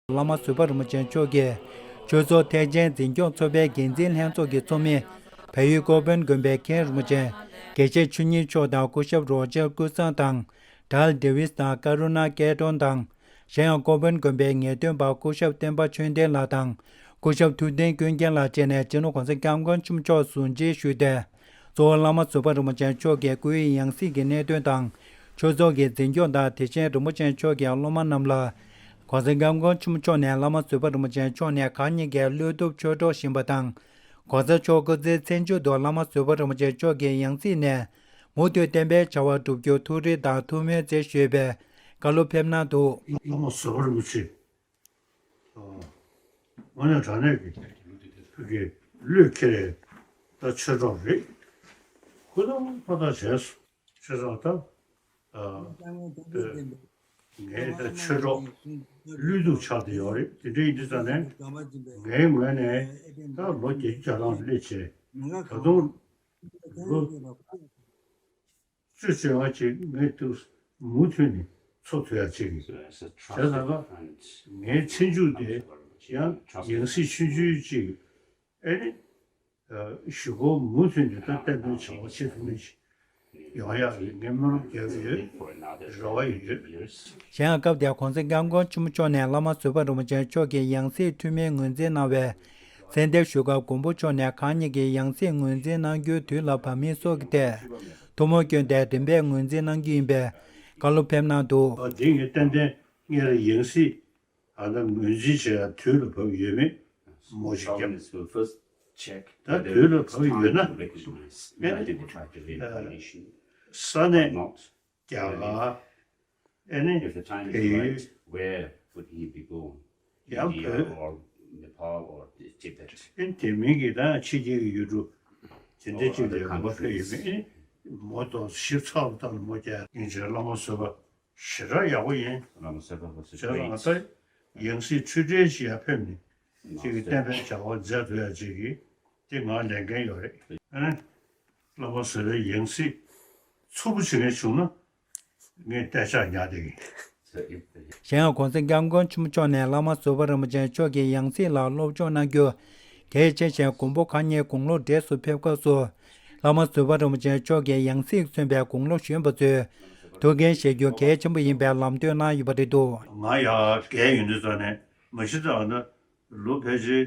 བླ་མ་བཟོད་པ་རིན་པོ་ཆེ་མཆོག་གིས་ཆོས་ཚོགས་ཐེག་ཆེན་འཛིན་སྐྱོང་ཚོགས་པའི་འགན་འཛིན་ལྷན་ཚོགས་ཀྱི་ཚོགས་མི། བལ་ཡུལ་ཀོ་བན་དགོན་པའི་མཁན་རིན་པོ་ཆེ་དགེ་བཤེས་ཆོས་ཉིད་མཆོག་དང་སྐུ་ཞབས་རོ་ཇར་ཀུན་བཟང་དང་། ཌལ་ཌེ་ཝིས་དང་ཀ་རུ་ན་སྐལ་སྒྲོན་དང་། གཞན་ཡང་ཀོ་བན་དགོན་པའི་ངེས་སྟོན་པ་སྐུ་ཞབས་བསྟན་པ་ཆོས་ལྡན་ལགས་དང་། སྐུ་ཞབས་ཐུབ་བསྟན་ཀུན་མཁྱེན་ལགས་བཅས་ནས་སྤྱི་ནོར་༧གོང་ས་༧སྐྱབས་མགོན་ཆེན་པོ་མཆོག་ཟུར་མཇལ་ཞུས་ཏེ། གཙོ་བོ་བླ་མ་བཟོད་པ་རིན་པོ་ཆེ་མཆོག་གི་སྐུའི་ཡང་སྲིད་ཀྱི་གནད་དོན་དང་། ཆོས་ཚོགས་ཀྱི་འཛིན་སྐྱོང་དང་། དེ་བཞིན་རིན་པོ་ཆེ་མཆོག་གིས་སློབ་མ་རྣམས་ལ་ གོང་ས་སྐྱབས་མགོན་ཆེན་པོ་མཆོག་ནས་བླ་མ་བཟོད་པ་རིན་པོ་ཆེ་མཆོག་ནས་གང་ཉིད་ཀྱི་བློས་ཐུབ་ཆོས་གྲོགས་བཞིན་པ་དང་། གོང་ས་མཆོག་སྐུ་ཚེའི་མཚན་མཇུག་ཏུ་བླ་མ་བཟོད་པ་རིན་པོ་ཆེ་མཆོག་གི་ཡང་སྲིད་ནས་མུ་མཐུད་བསྟན་པའི་བྱ་བ་བསྒྲུབ་རྒྱུ་ཐུགས་རེ་དང་ཐུགས་སྨོན་མཛད་ཞུས་པའི་བཀའ་སློབ་ཕེབས་གནང་འདུག། བླ་མ་བཟོད་པ་རིན་པོ་ཆེ། དངོས་གནས་དྲང་གནས་ཀྱི་ཕ་གི་བློས་འཁེལ་རེད། ད་ཆོས་གྲོགས་རེད། ཁོ་ད་ཕ་ད་བྱས་སོ། ཆོས་གྲོགས་ད། ངའི་ད་ཆོས་གྲོགས་བློས་ཐུབ་ཆགས་བསྡད་ཡོད་རེད། དེ་འདྲ་ཡིན་དུས་ཙང་ནས་ངའི་ངོས་ནས་ད་ལོ་བརྒྱད་ཅུ་གྱ་གྲངས་སླེབས་བྱས་ད་དུང་ལོ། སྤྱོད་བྱེད་པ་ཅིག་ངས་དུ་མུ་མཐུད་ནས་འཚོ་ཐུབ་ཡ་ཅིག་ཡིན། བྱས་ཙང་ཀ་ངའི་མཚན་མཇུག་དེ་ཡང་ཡང་སྲིད་ཆུང་ཆུང་ཅིག་ཨེ་ནི་གཞུག་གུ་མུ་མཐུད་ནས་ད་བསྟན་པའི་བྱ་བ་བྱེད་ཐུབ་མཁན་ཞིག་ཡོང་ཡག་གི་ངས་སྨོན་ལམ་རྒྱག་གི་ཡོད། རེ་བ་ཡོད། གཞན་ཡང་སྐབས་དེར་གོང་ས་སྐྱབས་མགོན་ཆེན་པོ་མཆོག་ནས་བླ་མ་བཟོད་པ་རིན་པོ་ཆེ་མཆོག་གི་ཡང་སྲིད་འཐུས་མིའི་ངོས་འཛིན་གནང་བའི་གསལ་འདེབས་ཞུ་སྐབས་མགོན་པོ་མཆོག་ནས་གང་ཉིད་ཀྱི་ཡང་སྲིད་ངོས་འཛིན་གནང་རྒྱུའི་དུས་ལ་བབ་མིན་སོགས་ཀྱི་ཐད་ཐུགས་སྨོན་བསྐྱོན་ཏེ་བདེན་པའི་ངོས་འཛིན་གནང་རྒྱུ་ཡིན་པའི་བཀའ་སློབ་ཕེབས་གནང་འདུག། འདི་ངས་ཏན་ཏན་སྔར་ཡང་སྲིད་ཨ་ད་ངོས་འཛིན་བྱེད་ཡ་དུས་ལ་བབ་ཡོད་མེད་མོ་ཞིག་བརྒྱབ། ད་དུས་ལ་བབ་ཡོད་ན་ཨེ་ནི་ས་གནས་རྒྱ་གར་ཨེ་ནི་བལ་ཡུལ། ཡང་བོད། ཨེ་ནི་དེ་མིན་གྱི་ད་ཕྱི་རྒྱལ་གྱི་ཡུལ་གྲུ་དེ་འདྲ་ཅིག་ལ་ངོ་ཕེབས་ཡོད་མེད་ཨེ་ནི་མོ་དང་ཞིབ་ཚགས་པ་བཏང་ནས་མོ་རྒྱ་ཡིན་ཅེས་བླ་མ་བཟོད་པ་ཞེ་དྲག་ཡག་པོ་ཡིན། བྱས་ཙང་ང་ཚོ་ཡང་སྲིད་འཁྲུལ་བྲལ་ཞིག་ཡར་ཕེབས་ནས་ཅིག་གི་བསྟན་པའི་བྱ་བ་མཛད་ཐུབ་ཡ་ཅིག་གི་དེ་ང་ལས་འགན་ཡོད་རེད། ཨ་ནི་བླ་མ་བཟོད་པའི་ཡང་སྲིད་ཚུགས་པོ་བྱེད་མཁན་བྱུང་ན་ངས་གཏན་འཇགས་ཉར་བསྡད་ཀྱི་ཡིན། གཞན་ཡང་གོང་ས་སྐྱབས་མགོན་ཆེན་པོ་མཆོག་ནས་བླ་མ་བཟོད་པ་རིན་པོ་ཆེ་མཆོག་གི་ཡང་སྲིད་ལ་སློབ་སྦྱོང་གནང་རྒྱུ་གལ་ཆེ་ཞིང་། མགོན་པོ་གང་ཉིད་དགུང་ལོ་བགྲེས་སུ་ཕེབས་སྐབས་སུ་བླ་མ་བཟོད་པ་རིན་པོ་ཆེ་མཆོག་གི་ཡང་སྲིད་མཚོན་པའི་དགུང་ལོ་གཞོན་པ་ཚོས་ཐུགས་འགན་བཞེས་རྒྱུ་གལ་ཆེན་པོ་ཡིན་པའི་ལམ་སྟོན་གནང་ཡོད་པ་རེད་འདུག། ང་ཡར་རྒས་ཡོང་དུས་ཙམ་ནས་མ་གཞི་ད་ལྟ་ལོ་ཕལ་ཆེར་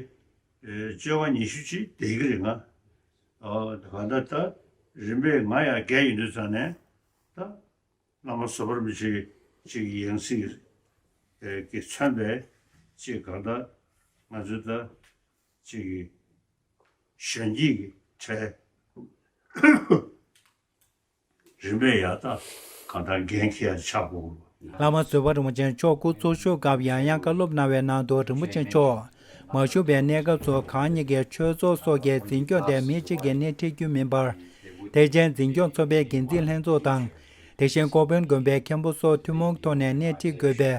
བཅོ་ལྔ་ཉི་ཤུ་ཅིག་བསྡད་ཀྱི་རེད་ང་། ཨ་ད་ག་ད་ད་རིམ་པས་ང་ཡར་རྒས་ཡོང་དུས་ཙམ་ནས་ད། བླ་མ་བཟོད་པ་རིན་པོ་ཆེ་གཅིག་གི་ཡང་སྲིད་ཀྱིས་མཚོན་པའི་གཅིག་གང་ལྟར་ང་ཚོའི་ད་གཅིག་གི་གཞོན་སྐྱེས་ཀྱི་གྲས་རིམ་པས་ཡར་ད་གང་ལྟར་འགན་འཁྱེར་ཡ་ཆགས་དགོས། བླ་མ་བཟོད་པ་རིན་པོ་ཆེ་མཆོག་སྐུ་འཚོ་བཞུགས་སྐབས་ཡང་ཡང་བཀའ་སློབ་གནང་བའི་ནང་དུ་རིན་པོ་ཆེ་མཆོག་མ་བཞུགས་པའི་གནས་སྐབས་སུ་གང་ཉིད་ཀྱི་ཆོས་ཚོགས་སོགས་ཀྱི་འཛིན་སྐྱོང་དེ་མི་གཅིག་གིས་སྣེ་ཁྲིད་རྒྱུ་མིན་པར། ཐེག་ཆེན་འཛིན་སྐྱོང་ཚོགས་པའི་འགན་འཛིན་ལྷན་ཚོགས་དང་། དེ་བཞིན་ཀོ་པན་དགོན་པའི་མཁན་པོ་སོགས་ཐུན་མོང་ཐོག་ནས་སྣེ་ཁྲིད་དགོས་པའི་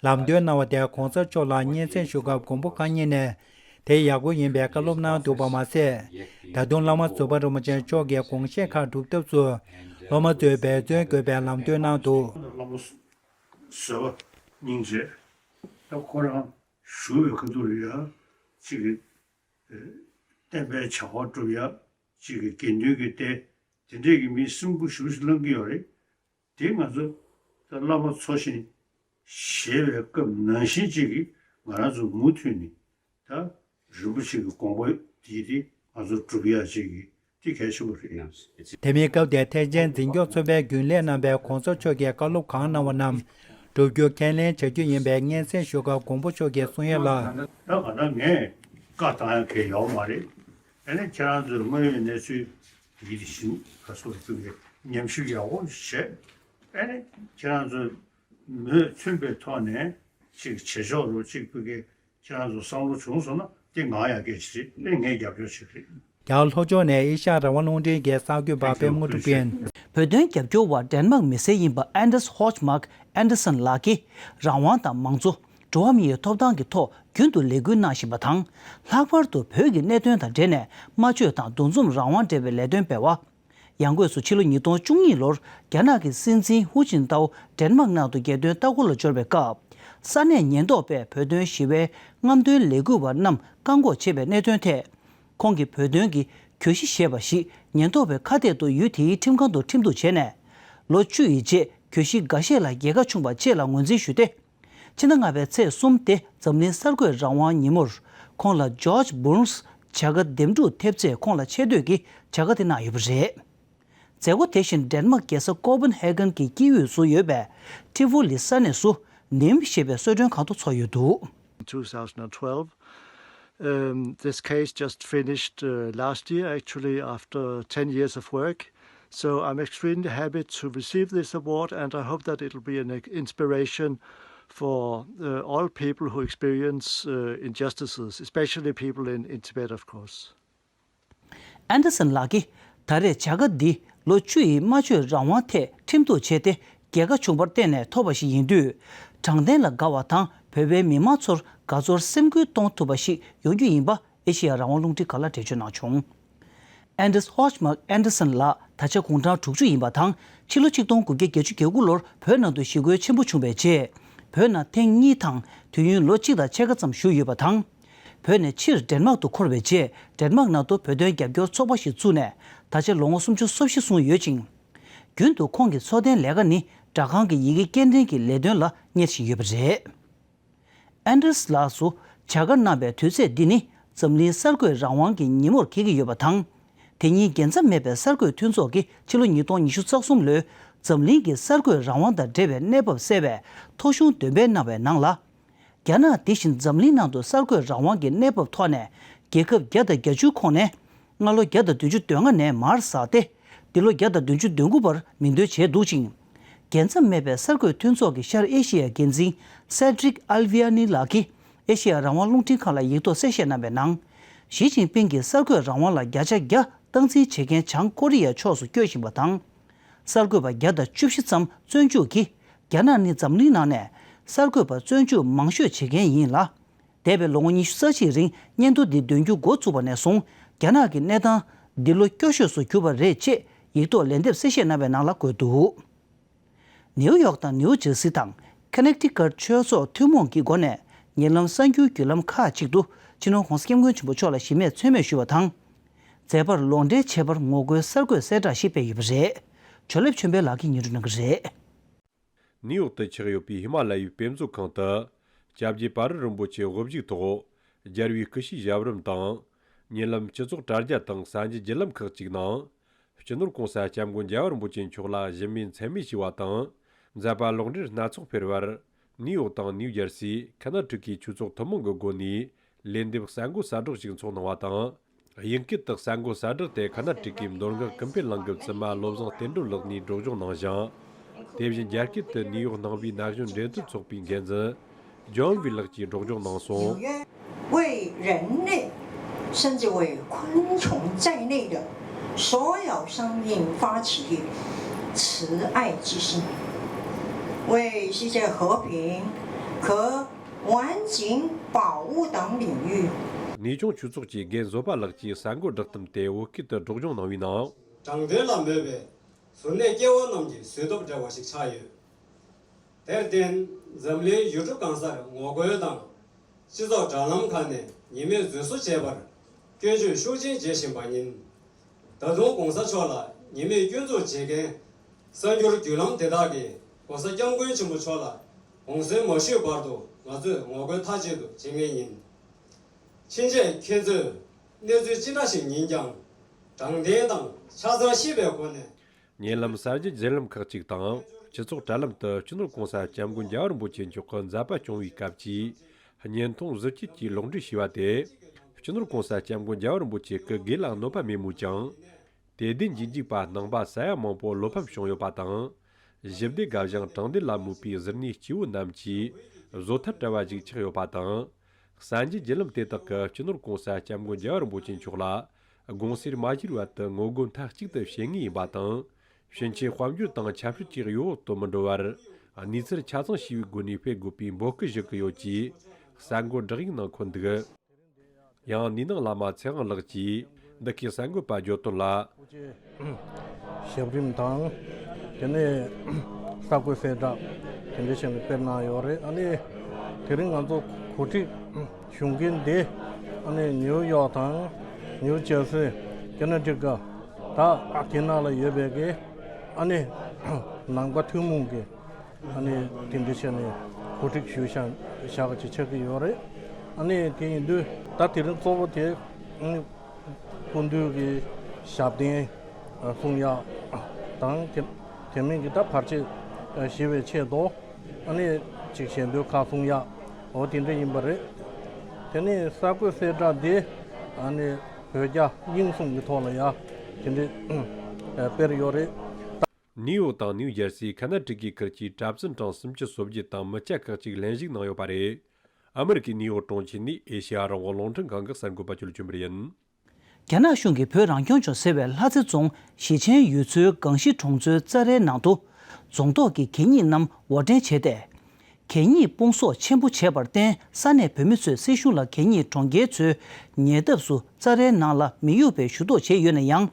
ལམ་སྟོན་གནང་བ་དེ་གོང་ས་མཆོག་ལ་སྙན་སེང་ཞུ་སྐབས་མགོན་པོ་གང་ཉིད་ནས་དེ་ཡག་པོ་ཡིན་པའི་བཀའ་སློབ་གནང་འདུག་པ་མ་ཟད། ད་དུང་བླ་མ་བཟོད་པ་རིན་པོ་ཆེ་མཆོག་གི་དགོངས་བཞེད་ཁག་སྒྲུབ་ཐབས་སུ་སློབ་མ་ཚོས་འབད་བརྩོན་དགོས་པའི་ལམ་སྟོན་གནང་འདུག། བླ་མ་བཟོད་པ་སྙིང་རྗེ། ད་ཁོ་རང་བཞུགས་པའི་ཁ་ཐུག་ལ་ཡང་གཅིག་གི་བསྟན་པའི་བྱ་བ་སྒྲུབ་ཡ་གཅིག་གི་དགེ་འདུན་གྱི་སྡེ་དེ་འདྲས་ཀྱི་མི་སུན་པོ་ཞེ་པོ་ཅིག་བསླང་གི་ཡོད་རེད། དེ་ང་ཚོ་ད་བླ་མ་འཚོ་ཞིང་གཞེས་པའི་སྐབས་ནང་བཞིན་ཅིག་གིས་ང་རང་ཚོ་མུ་མཐུད་ནས་ད་རིན་པོ་ཆེ་གི་དགོངས་པ་དེ་དེ་ང་ཚོ་སྒྲུབ་ཡ་ཅིག་གི་དེ་གལ་ཆེན་པོ་རེད། དེ་མིན་སྐབས་དེར་ཐེག་ཆེན་འཛིན་སྐྱོང་ཚོགས་པའི་རྒྱུན་ལས་རྣམ་པས་གོང་ས་མཆོག་གིས་བཀའ་སློབ་གང་གནང་བ་རྣམས་སྒྲུབ་རྒྱུ་ཁས་ལེན་བྱ་རྒྱུ་ཡིན་པའི་སྙན་སེང་ཞུ་སྐབས་མགོན་པོ་མཆོག་གིས་གསུང་ཡ་ལ། ད་ག་ད་ངས་བཀའ་བཏང་ཡ་གལ་ཡོད་མ་རེད། ཨ་ནི་ཁྱེད་རང་ཚོས་དངོས་ཡོད་གནས་ཚུལ་ཡིད་བཞིན་ག་སོགས་ཚུལ་གྱི་ཉམས་ཞིབ་ཡག་པོ་བྱས། ཨ་ནི་ཁྱེད་རང་ཚོས་མོས་མཚོན་པའི་ཐོག་ནས་ཅིག་བྱེད་ཆོག་རུ་ཅིག་ཕུལ་གི་ཁྱེད་རང་ཚོ་བསམ་བློ་བྱུང་སོང་ན་དེ་ང་ཡང་སྐད་ཆ་རེད། དེ་ངས་རྒྱབ་སྐྱོར་བྱེད་ཀྱི་རེད། རྒྱ་གར་ལྷོ་ཕྱོགས་ནས་ཨེ་ཤ་ཡ་རང་དབང་རླུང་འཕྲིན་གྱི་གསར་འགོད་པ་པད་མ་དངོས་གྲུབ་ཡིན། བོད་དོན་རྒྱབ་སྐྱོར་བ་ཌེན་མཱག་མི་སེར་ཡིན་པ་ཨན་ཌར་སི་ཧོ་ཆི་མཱག་ཨན་ཌར་སན་ལགས་ཀྱིས་རང་དབང་དང་མང་གཙོ། འགྲོ་བ་མིའི་ཐོབ་ཐང་གི་ཐོག་རྒྱུན་དུ་ལས་འགུལ་གནང་བཞིན་པ་དང་། ལྷག་པར་དུ་བོད་ཀྱི་གནད་དོན་དང་འབྲེལ་ནས་སྨྲ་བརྗོད་དང་འདུ་འཛོམས་རང་དབང་འབྲེལ་བའི་ལས་དོན་སྤེལ་བ། ཡང་སྒོས་སུ་ཕྱི་ལོ་ཉིས་སྟོང་བཅུ་གཉིས་ལོར་རྒྱ་ནག་གི་སྲིད་འཛིན་ཧུའུ་ཅིན་ཏའོ་ཌེན་མཱག་ནང་དུ་རྒྱལ་དོན་ལྟ་སྐོར་ལ་འབྱོར་བའི་སྐབས། ས་གནས་ཉེན་རྟོག་པས་བོད་དོན་ཞི་བའི་རྔམ་སྟོན་ལས་འགུལ་བ་རྣམས་བཀག་འགོག་བྱས་པའི་གནད་དོན་ཐད། ཁོང་གིས་བོད་དོན་གྱི་གྱོད་གཞི་ཞེས་པ་ཞིག་ཉེན་རྟོག་པའི་ཁ་གཏད་དུ་ཡུལ་དེའི་ཁྲིམས་ཁང་དུ་ཁྲིམས་གཏུག་བྱས་ནས། ལོ་བཅུ་ཡི་རྗེས་གྱོད་གཞི་འགའ་ཤས་ལ་རྒྱལ་ཁ་ཕྱུང་བ་བཅས་ལ་ངོས་འཛིན་ཞུས་ཏེ། ཕྱི་ཟླ་ལྔ་པའི་ཚེས་གསུམ་སྟེ་འཛམ་གླིང་གསར་འགོད་རང་དབང་ཉིན་མོར། ཁོང་ལ་ཇོརྗ་བྷུན་སི་བྱ་དགའ་འདེམས་སྒྲུག་ཐེབས་རྩས་ཁོང་ལ་ཆེ་བསྟོད་ཀྱི་བྱ་དགའ་དེ་གནང་ཡོད་པ་རེད། མཛད་སྒོ་དེ་བཞིན་ཌེན་མཱག་རྒྱལ་ས་ཀོ་པན་ཧེ་གན་གྱི་དཀྱིལ་དབུས་སུ་ཡོད་པའི་ཊི་ཧྥུ་ལི་ས་གནས་སུ། ནིམ་ཞེས་པའི་གསོལ་མགྲོན་ཁང་དུ་འཚོགས་ཡོད་འདུག། two thousand twelve. Um, this case just finished uh, last year, actually, after ten years of work. So I'm extremely happy to receive this award, and I hope that it'll be an inspiration for uh, all people who experience uh, injustices, especially people in, in Tibet, of course. ཨན་ཏེ་སན་ལགས་ཀྱིས་ད་རེས་བྱ་དགའ་འདི་ལོ་བཅུ་ཡི་སྨྲ་བརྗོད་རང་དབང་ཐད་ཁྲིམས་གཏུག་བྱས་ཏེ་རྒྱལ་ཁ་བྱུང་བར་བརྟེན་ནས་ཐོབ་པ་ཞིག་ཡིན་དུས། དྲང་བདེན་ལ་དགའ་བ་དང་བོད་པའི་མི་མང་ཚོར་དགའ་ཚོར་སེམས་འགུལ་གཏོང་ཐུབ་པ་ཞིག་ཡོང་རྒྱུ་ཡིན་པ་ཨེ་ཤེ་ཡ་རང་དབང་རླུང་འཕྲིན་ཁང་ལ་འགྲེལ་བརྗོད་གནང་བྱུང་། ཨན་ཏེ་སན་ཧོ་ཆི་མག་ཨན་ཏེ་སན་ལགས་ད་ཆ་དགུང་གྲངས་དྲུག་ཅུ་ཡིན་པ་དང་ཕྱི་ལོ་ཆིག་སྟོང་དགུ་བརྒྱ་བརྒྱད་ཅུ་གྱ་དགུ་ལོར་བོད་ནང་དུ་ཞི་རྒོལ་ཆེན་པོ་བྱུང་བའི་རྗེས། བོད་ནང་ཐེངས་གཉིས་དང་དུས་ཡུན་ལོ་གཅིག་དང་ཕྱེད་ཀ་ཙམ་བཞུགས་ཡོད་པ་དང་། བོད་ནས་ཕྱིར་ཌེན་མག་ཏུ་འཁོར་བའི་རྗེས་ཌེན་མག་ནང་དུ་བོད་དོན་རྒྱབ་སྐྱོར་ཚོགས་པ་ཞིག་བཙུགས་ནས་ད་ཆ་ལོ་ངོ་སུམ་ཅུ་སོ་བཞི་སོང་ཡོད་ཅིང་། རྒྱུན་དུ་ཁོང་གི་འཚོ་རྟེན་ལས་ཀ་ནི་སྦྲག་ཁང་གི་ཡི་གེ་སྐྱེལ་འདྲེན་གྱི་ལས་དོན་ལ་གཉེར་བཞིན་ཡོད་པ་རེད། ཨན་ཏེ་སན་ལགས་སུ་བྱ་དགའ་གནང་བའི་དུས་ཚོད་འདི་ནི་འཛམ་གླིང་གསར་འགོད་རང་དབང་གི་ཉིན་མོར་འཁེལ་གྱི་ཡོད་པ་དང་། དེ་ཉིན་རྒྱལ་མཚམས་མེད་པའི་གསར་འགོད་མཐུན་ཚོགས་ཀྱིས་ཕྱི་ལོ་ཉིས་སྟོང་ཉི་ཤུ་རྩ་གསུམ་ལོའི་འཛམ་གླིང་གི་གསར་འགོད་རང་དབང་དང་འབྲེལ་བའི་གནས་བབ་གསལ་བའི་ཐོ་གཞུང་འདོན་སྤེལ་གནང་བའི་ནང་ལ། རྒྱ་ནག་འདི་བཞིན་འཛམ་གླིང་ནང་དུ་གསར་འགོད་རང་དབང་གི་གནས་བབ་ཐོག་ནས་རྒྱལ་ཁབ་བརྒྱ་དང་བརྒྱད་ཅུའི་ཁོངས་ནས་སྔ་ལོ་བརྒྱ་དང་བདུན་ཅུ་དོན་ལྔ་ནས་མར་ཟགས་ཏེ། འདི་ལོ་བརྒྱ་དང་བདུན་ཅུ་དོན་དགུ་བར་མིང་འདོན་བྱས་འདུག་ཅིང་། རྒྱལ་མཚམས་མེད་པའི་གསར་འགོད་མཐུན་ཚོགས་ཀྱི་ཤར་ཨེ་ཤེ་ཡའི་འགན་འཛིན་སེ་ཏྲིག་ཨལ་ཝི་ཡ་ནི་ལགས་ཀྱིས་ཨེ་ཤེ་ཡ་རང་དབང་རླུང་འཕྲིན་ཁང་ལ་ཡིག་ཐོག་གསལ་བཤད་གནང་བའི་ནང་། ཞི་ཅིན་ཕིང་གིས་གསར་འགོད་རང་དབང་ལ་བརྒྱ་ཆ་བརྒྱ་སྟངས་འཛིན་བྱེད་མཁན་བྱང་ཀོ་རི་ཡའི་ཕྱོགས་སུ་བསྐྱོད་བཞིན་པ་དང་། གསར་འགོད་པ་བརྒྱ་དང་བཅུ་བཞི་ཙམ་བཙོན་འཇུག་གིས་རྒྱ་ནག་ནི་འཛམ་གླིང་ནང་ནས་གསར་འགོད་པ་བཙོན་འཇུག་མང་ཤོས་བྱེད་མཁན་ཡིན་ལ། འདས་པའི་ལོ་ངོ་ཉི་ཤུ་རྩ་གཅིག་རིང་སྙན་ཐོ་འདི་འདོན་རྒྱུ་འགོ་བཙུགས་པ་ནས་བཟུང་རྒྱ་ནག་གི་གནས་སྟངས་འདི་ལོ་སྐྱོ་ཤོས་སུ་གྱུར་པ་རེད་ཅེས་ཡིག་ཐོག་ལན་འདེབས་གསལ་བཤད་གནང་བའི་ནང་ལ་འཁོད་འདུག། ནེའུ་ཡོག་དང་ནེའུ་ཇར་སི་དང་ཁ་ནེག་ཊི་ཀཊ་ཆོས་ཚོགས་ཐུན་མོང་གི་སྒོ་ནས་ཉེ་ལམ་གསར་འགྱུར་བརྒྱུད་ལམ་ཁག་ཅིག་ཏུ་སྤྱི་ནོར་༧གོང་ས་༧སྐྱབས་མགོན་ཆེན་པོ་མཆོག་ལ་གཞི་མེད་མཚན་སྨད་ཞུས་པ་དང་། མཛད་པར་ལོག་འགྲེལ་བྱས་པར་ངོ་རྒོལ་གསར་འགོད་གསལ་བསྒྲགས་ཤིག་སྤེལ་ཡོད་པ་རེད། ཇོ་ལེབ་ཆོས་འཕེལ་ལགས་ཀྱིས་སྙན་སྒྲོན་གནང་གི་རེད། ནིའུ་ཡོག་ཏུ་ཆགས་ཡོད་པའི་ཧི་མ་ལ་ཡའི་དཔེ་མཛོད་ཁང་དུ། སྐྱབས་རྗེ་པ་རི་རིན་པོ་ཆེའི་དབུ་བཞུགས་ཐོག་རྒྱལ་བའི་སྐུ་ཕྱྭའི་ཞབས་རིམ་དང་། ཉེ་ལམ་སྤྱི་ཚོགས་དྲ་རྒྱ་དང་གསར་འགྱུར་བརྒྱུད་ལམ་ཁག་ཅིག་ནང་། སྤྱི་ནོར་༧གོང་ས་༧སྐྱབས་མགོན་རྒྱལ་བ་རིན་པོ་ཆེ་མཆོག་ལ་གཞི་མེད་མཚན་སྨད་ཞུས་པ་དང་། མཛད་པ་ལོག་འགྲེལ་སྣ་ཚོགས་སྤེལ་བར། ནིའུ་ཡོག་དང་ནིའུ་ཇར་སི། ཁ་ན་ཊི་ཀའི་ཆོས་ཚོགས་ཐུན་མོང་གི་སྒོ་ནས། ལན་འདེབས་གསར་འགོད་གསལ་བསྒྲགས་ཤིག་འཚོགས་གནང་བ་དང་། དབྱིན་སྐད་དུ་གསར་འགོད་གསལ་བསྒྲགས་དེ་ཁ་ན་ཊི་ཀའི་མདོ་སྔགས་ཀུན་ཕན་གླིང་གི་བཙུན་མ་བློ་བཟང་བསྟན་སྒྲོན་ལགས་ནས་སྒྲོག་སྦྱང་གནང་ཞིང་། དེ་བཞིན་རྒྱ་སྐད་དུ་ནིའུ་ཡོག་ནང་པའི་ན་གཞོན་འབྲེལ་མཐུད་ཚོགས་པའི་འགན་འཛིན་ཇོན་ཝི་ལགས་ཀྱིས་སྒྲོག་སྦྱང་གནང་སོང་། 为人类，甚至为昆虫在内的所有生命发起慈爱之心，为世界和平和 环境保护等领域。 ནུས་ཆུང་ཆོས་ཚོགས་ཀྱི་རྒན་བཟོད་པ་ལགས་ཀྱིས་གསར་འགོད་བསྒྲགས་གཏམ་དེ་བོད་སྐད་དུ་སྒྲོག་སྦྱང་གནང་བའི་ནང་། དྲང་བདེན་ལ་མོས་པའི་གཟུར་གནས་སྐྱེ་བོ་རྣམས་ཀྱི་བཟོད་སྟོབས་འབྲེལ་བ་ཞིག་ཆགས་ཡོད། དེར་བརྟེན་འཛམ་གླིང་ཡུལ་གྲུ་གང་སར་ངོ་རྒོལ་དང་། སྤྱི་ཚོགས་དྲ་ལམ་ཁག་ནས་ཉེས་མེད་རྫུན་བཟོ་བྱས་པར་སྐྱོན་བརྗོད་ཤུགས་ཆེན་བྱེད་བཞིན་པ་ཡིན། ད་དུང་༧གོང་ས་མཆོག་ལ་ཉེས་མེད་སྐྱོན་འཛུགས་བྱེད་མཁན་གསར་འགྱུར་བརྒྱུད་ལམ་དེ་དག་གིས་༧གོང་ས་༧སྐྱབས་མགོན་ཆེན་པོ་མཆོག་ལ་དགོངས་སེལ་མ་ཞུས་བར་དུ་ང་ཚོས་ངོ་རྒོལ་མཐའ་གཅིག་ཏུ་བྱེད་ངེས་ཡིན། ཕྱིན་ཆད་ཁྱེད་ཚོས་གནས་ཚུལ་ཅི་འདྲ་ཞིག་ཡིན་ཀྱང་དྲང་བདེན་དང་ཆ་ཚང་ཤེས་པའི་སྒོ་ནས། ཉེ་ལམ་གསར་འགྱུར་བརྒྱུད་ལམ་ཁག་ཅིག་དང་སྤྱི་ཚོགས་དྲ་ལམ་དུ་སྤྱི་ནོར་༧གོང་ས་༧སྐྱབས་མགོན་རྒྱལ་བ་རིན་པོ་ཆེ་མཆོག་གི་མཛད་པ་སྐྱོང་བའི་སྐབས་ཀྱི་བརྙན་ཐུང་གཟི་བརྗིད་ཀྱི་ལོག་འགྲེལ་ཞེས་པ་དེ། སྤྱི་ནོར་༧གོང་ས་༧སྐྱབས་མགོན་རྒྱལ་བ་རིན་པོ་ཆེ་སྐུ་སྒེར་ལ་གནོད་པ་མེད་མོད་ཀྱང་། དད་ལྡན་རྗེས་འཇུག་པ་ནང་པ་ས་ཡ་མང་པོ་བློ་ཕམ་བྱུང་ཡོད་པ་དང་། ཞི་བདེ་དགའ་ཞིང་དྲང་བདེན་ལ་མོས་པའི་གཟུར་གནས་སྐྱེ་བོ་རྣམས་ཀྱིས་བཟོད་ཐབས་བྲལ་བ་ཞིག་ཆགས་ཡོད་པ་དང་། གསར་འགྱུར་བརྒྱུད་ལམ་དེ་དག་གིས་སྤྱི་ནོར་༧གོང་ས་༧སྐྱབས་མགོན་རྒྱལ་བ་རིན་པོ་ཆེ་མཆོག་ལ་དགོངས་སེལ་མ་བྱས་བར་དུ་ངོ་རྒོལ་མཐའ་གཅིག་ཏུ་བྱེད་ངེས་ཡིན་པ་དང་། ཕྱིན་ཆད་དཔལ་འབྱོར་དང་ཆབ་སྲིད་ཀྱི་གཡོ་འོག་ཏུ་མི་འགྲོ་བར། གནས་ཚུལ་ཆ་ཚང་ཞིབ་པའི་སྒོ་ནས་སྤེལ་དགོས་པའི་འབོད་སྐུལ་ཞུ་གི་ཡོད་ཅེས་གསར་འགོད་བསྒྲགས་ཡིག་ནང་འཁོད་འདུག། ཡང་ནུས་སྣང་བླ་མ་ཚེ་དབང་ལགས་ཀྱིས་འདི་གའི་གསར་འགོད་པ་བརྗོད་དོན་ལ། ཞབས་རིམ་དང་། དེ་ནས་གསར་འགོད་གསལ་བསྒྲགས་དེ་འདྲ་བྱས་ནས་སྤེལ་གནང་ཡོད་རེད། ཨ་ནི་དེ་རིང་ང་ཚོ་གོ་སྒྲིག་ཞུ་མཁན་དེ་ཨ་ནི་ནིའུ་ཡོག་དང་ནིའུ་ཇར་སི། ཁེ་ན་ཊི་ཀ་ད་དེ་ནང་ལ་ཡོད་པའི་གི་ཨ་ནི་ནང་པ་ཐུན་མོང་གི་ཨ་ནི་དེ་འདྲ་བྱས་ནས་གོ་སྒྲིག་ཞུས་བཞག་བཞག་ཅིག་ཆགས་ཀྱི་ཡོད་རེད། ཨ་ནི་དེ་ཡིན་དུས་ད་དེ་རིང་གཙོ་བོ་དེ་ཨ་ནི་སྐུ་མདུན་གྱི་ཞབས་བརྟན་གསུང་ཡག་དང་དེ་དེ་མིན་གྱི་ད་བར་ཆད་ཞི་བའི་ཆེད་དུ་ཨ་ནི་ ཅིག་བྱེད་འདོད་ཁ་གསུང་ཡ། འོ་དེ་འདྲ་ཡིན་པ་རེད། དེ་ནས་གསར་འགོད་གསལ་བསྒྲགས་འདི་ཨ་ནི་བོད་རྒྱ་དབྱིན་གསུམ་གྱི་ཐོག་ལ་ཡ་དེ་འདྲ་ཨ་སྤེལ་ཡོད་རེད། ནིའུ་ཡོག་དང་ནིའུ་ཇར་སི། ཁ་ན་ཊ་ཀའི་ཁུལ་གྱི་གྲྭ་བཙུན་གྲངས་སུམ་ཅུ་སོ་བརྒྱད་དང་མི་སྐྱ་ཁག་ཅིག་ལྷན་ཞུགས་གནང་ཡོད་པ་རེད། ཨ་མི་རི་ཀའི་ནིའུ་ཡོག་གྲོང་ཁྱེར་ནས་ཨེ་ཤེ་ཡ་རང་དབང་རླུང་འཕྲིན་ཁང་གི་གསར་འགོད་པ་ཆོས་སྒྲོན་པ་ཡིན། རྒྱ་ནག་གཞུང་གིས་བོད་རང་སྐྱོང་ལྗོངས་ཟེར་བའི་ལྷ་རྩེ་རྫོང་ཞི་ཆེན་ཡུལ་ཚོའི་སྒང་ཞི་གྲོང་ཚོའི་རྩྭ་རའི་ནང་དུ་རྫོང་ཐོག་གི་གད་སྙིགས་རྣམས་དབོར་འདྲེན་བྱས་ཏེ། གད་སྙིགས་སྤུངས་གསོག་ཆེན་པོ་བྱས་པར་བརྟེན། ས་གནས་བོད་མི་ཚོས་སྲིད་གཞུང་ལ་གད་སྙིགས་གྲོང་ཁྱེར་ཚོའི་ཉེ་འདབས་སུ་རྩྭ་རའི་ནང་ལ་མི་གཡུག་པའི་ཞུ་གཏུག་བྱས་ཡོད་ན་ཡང་།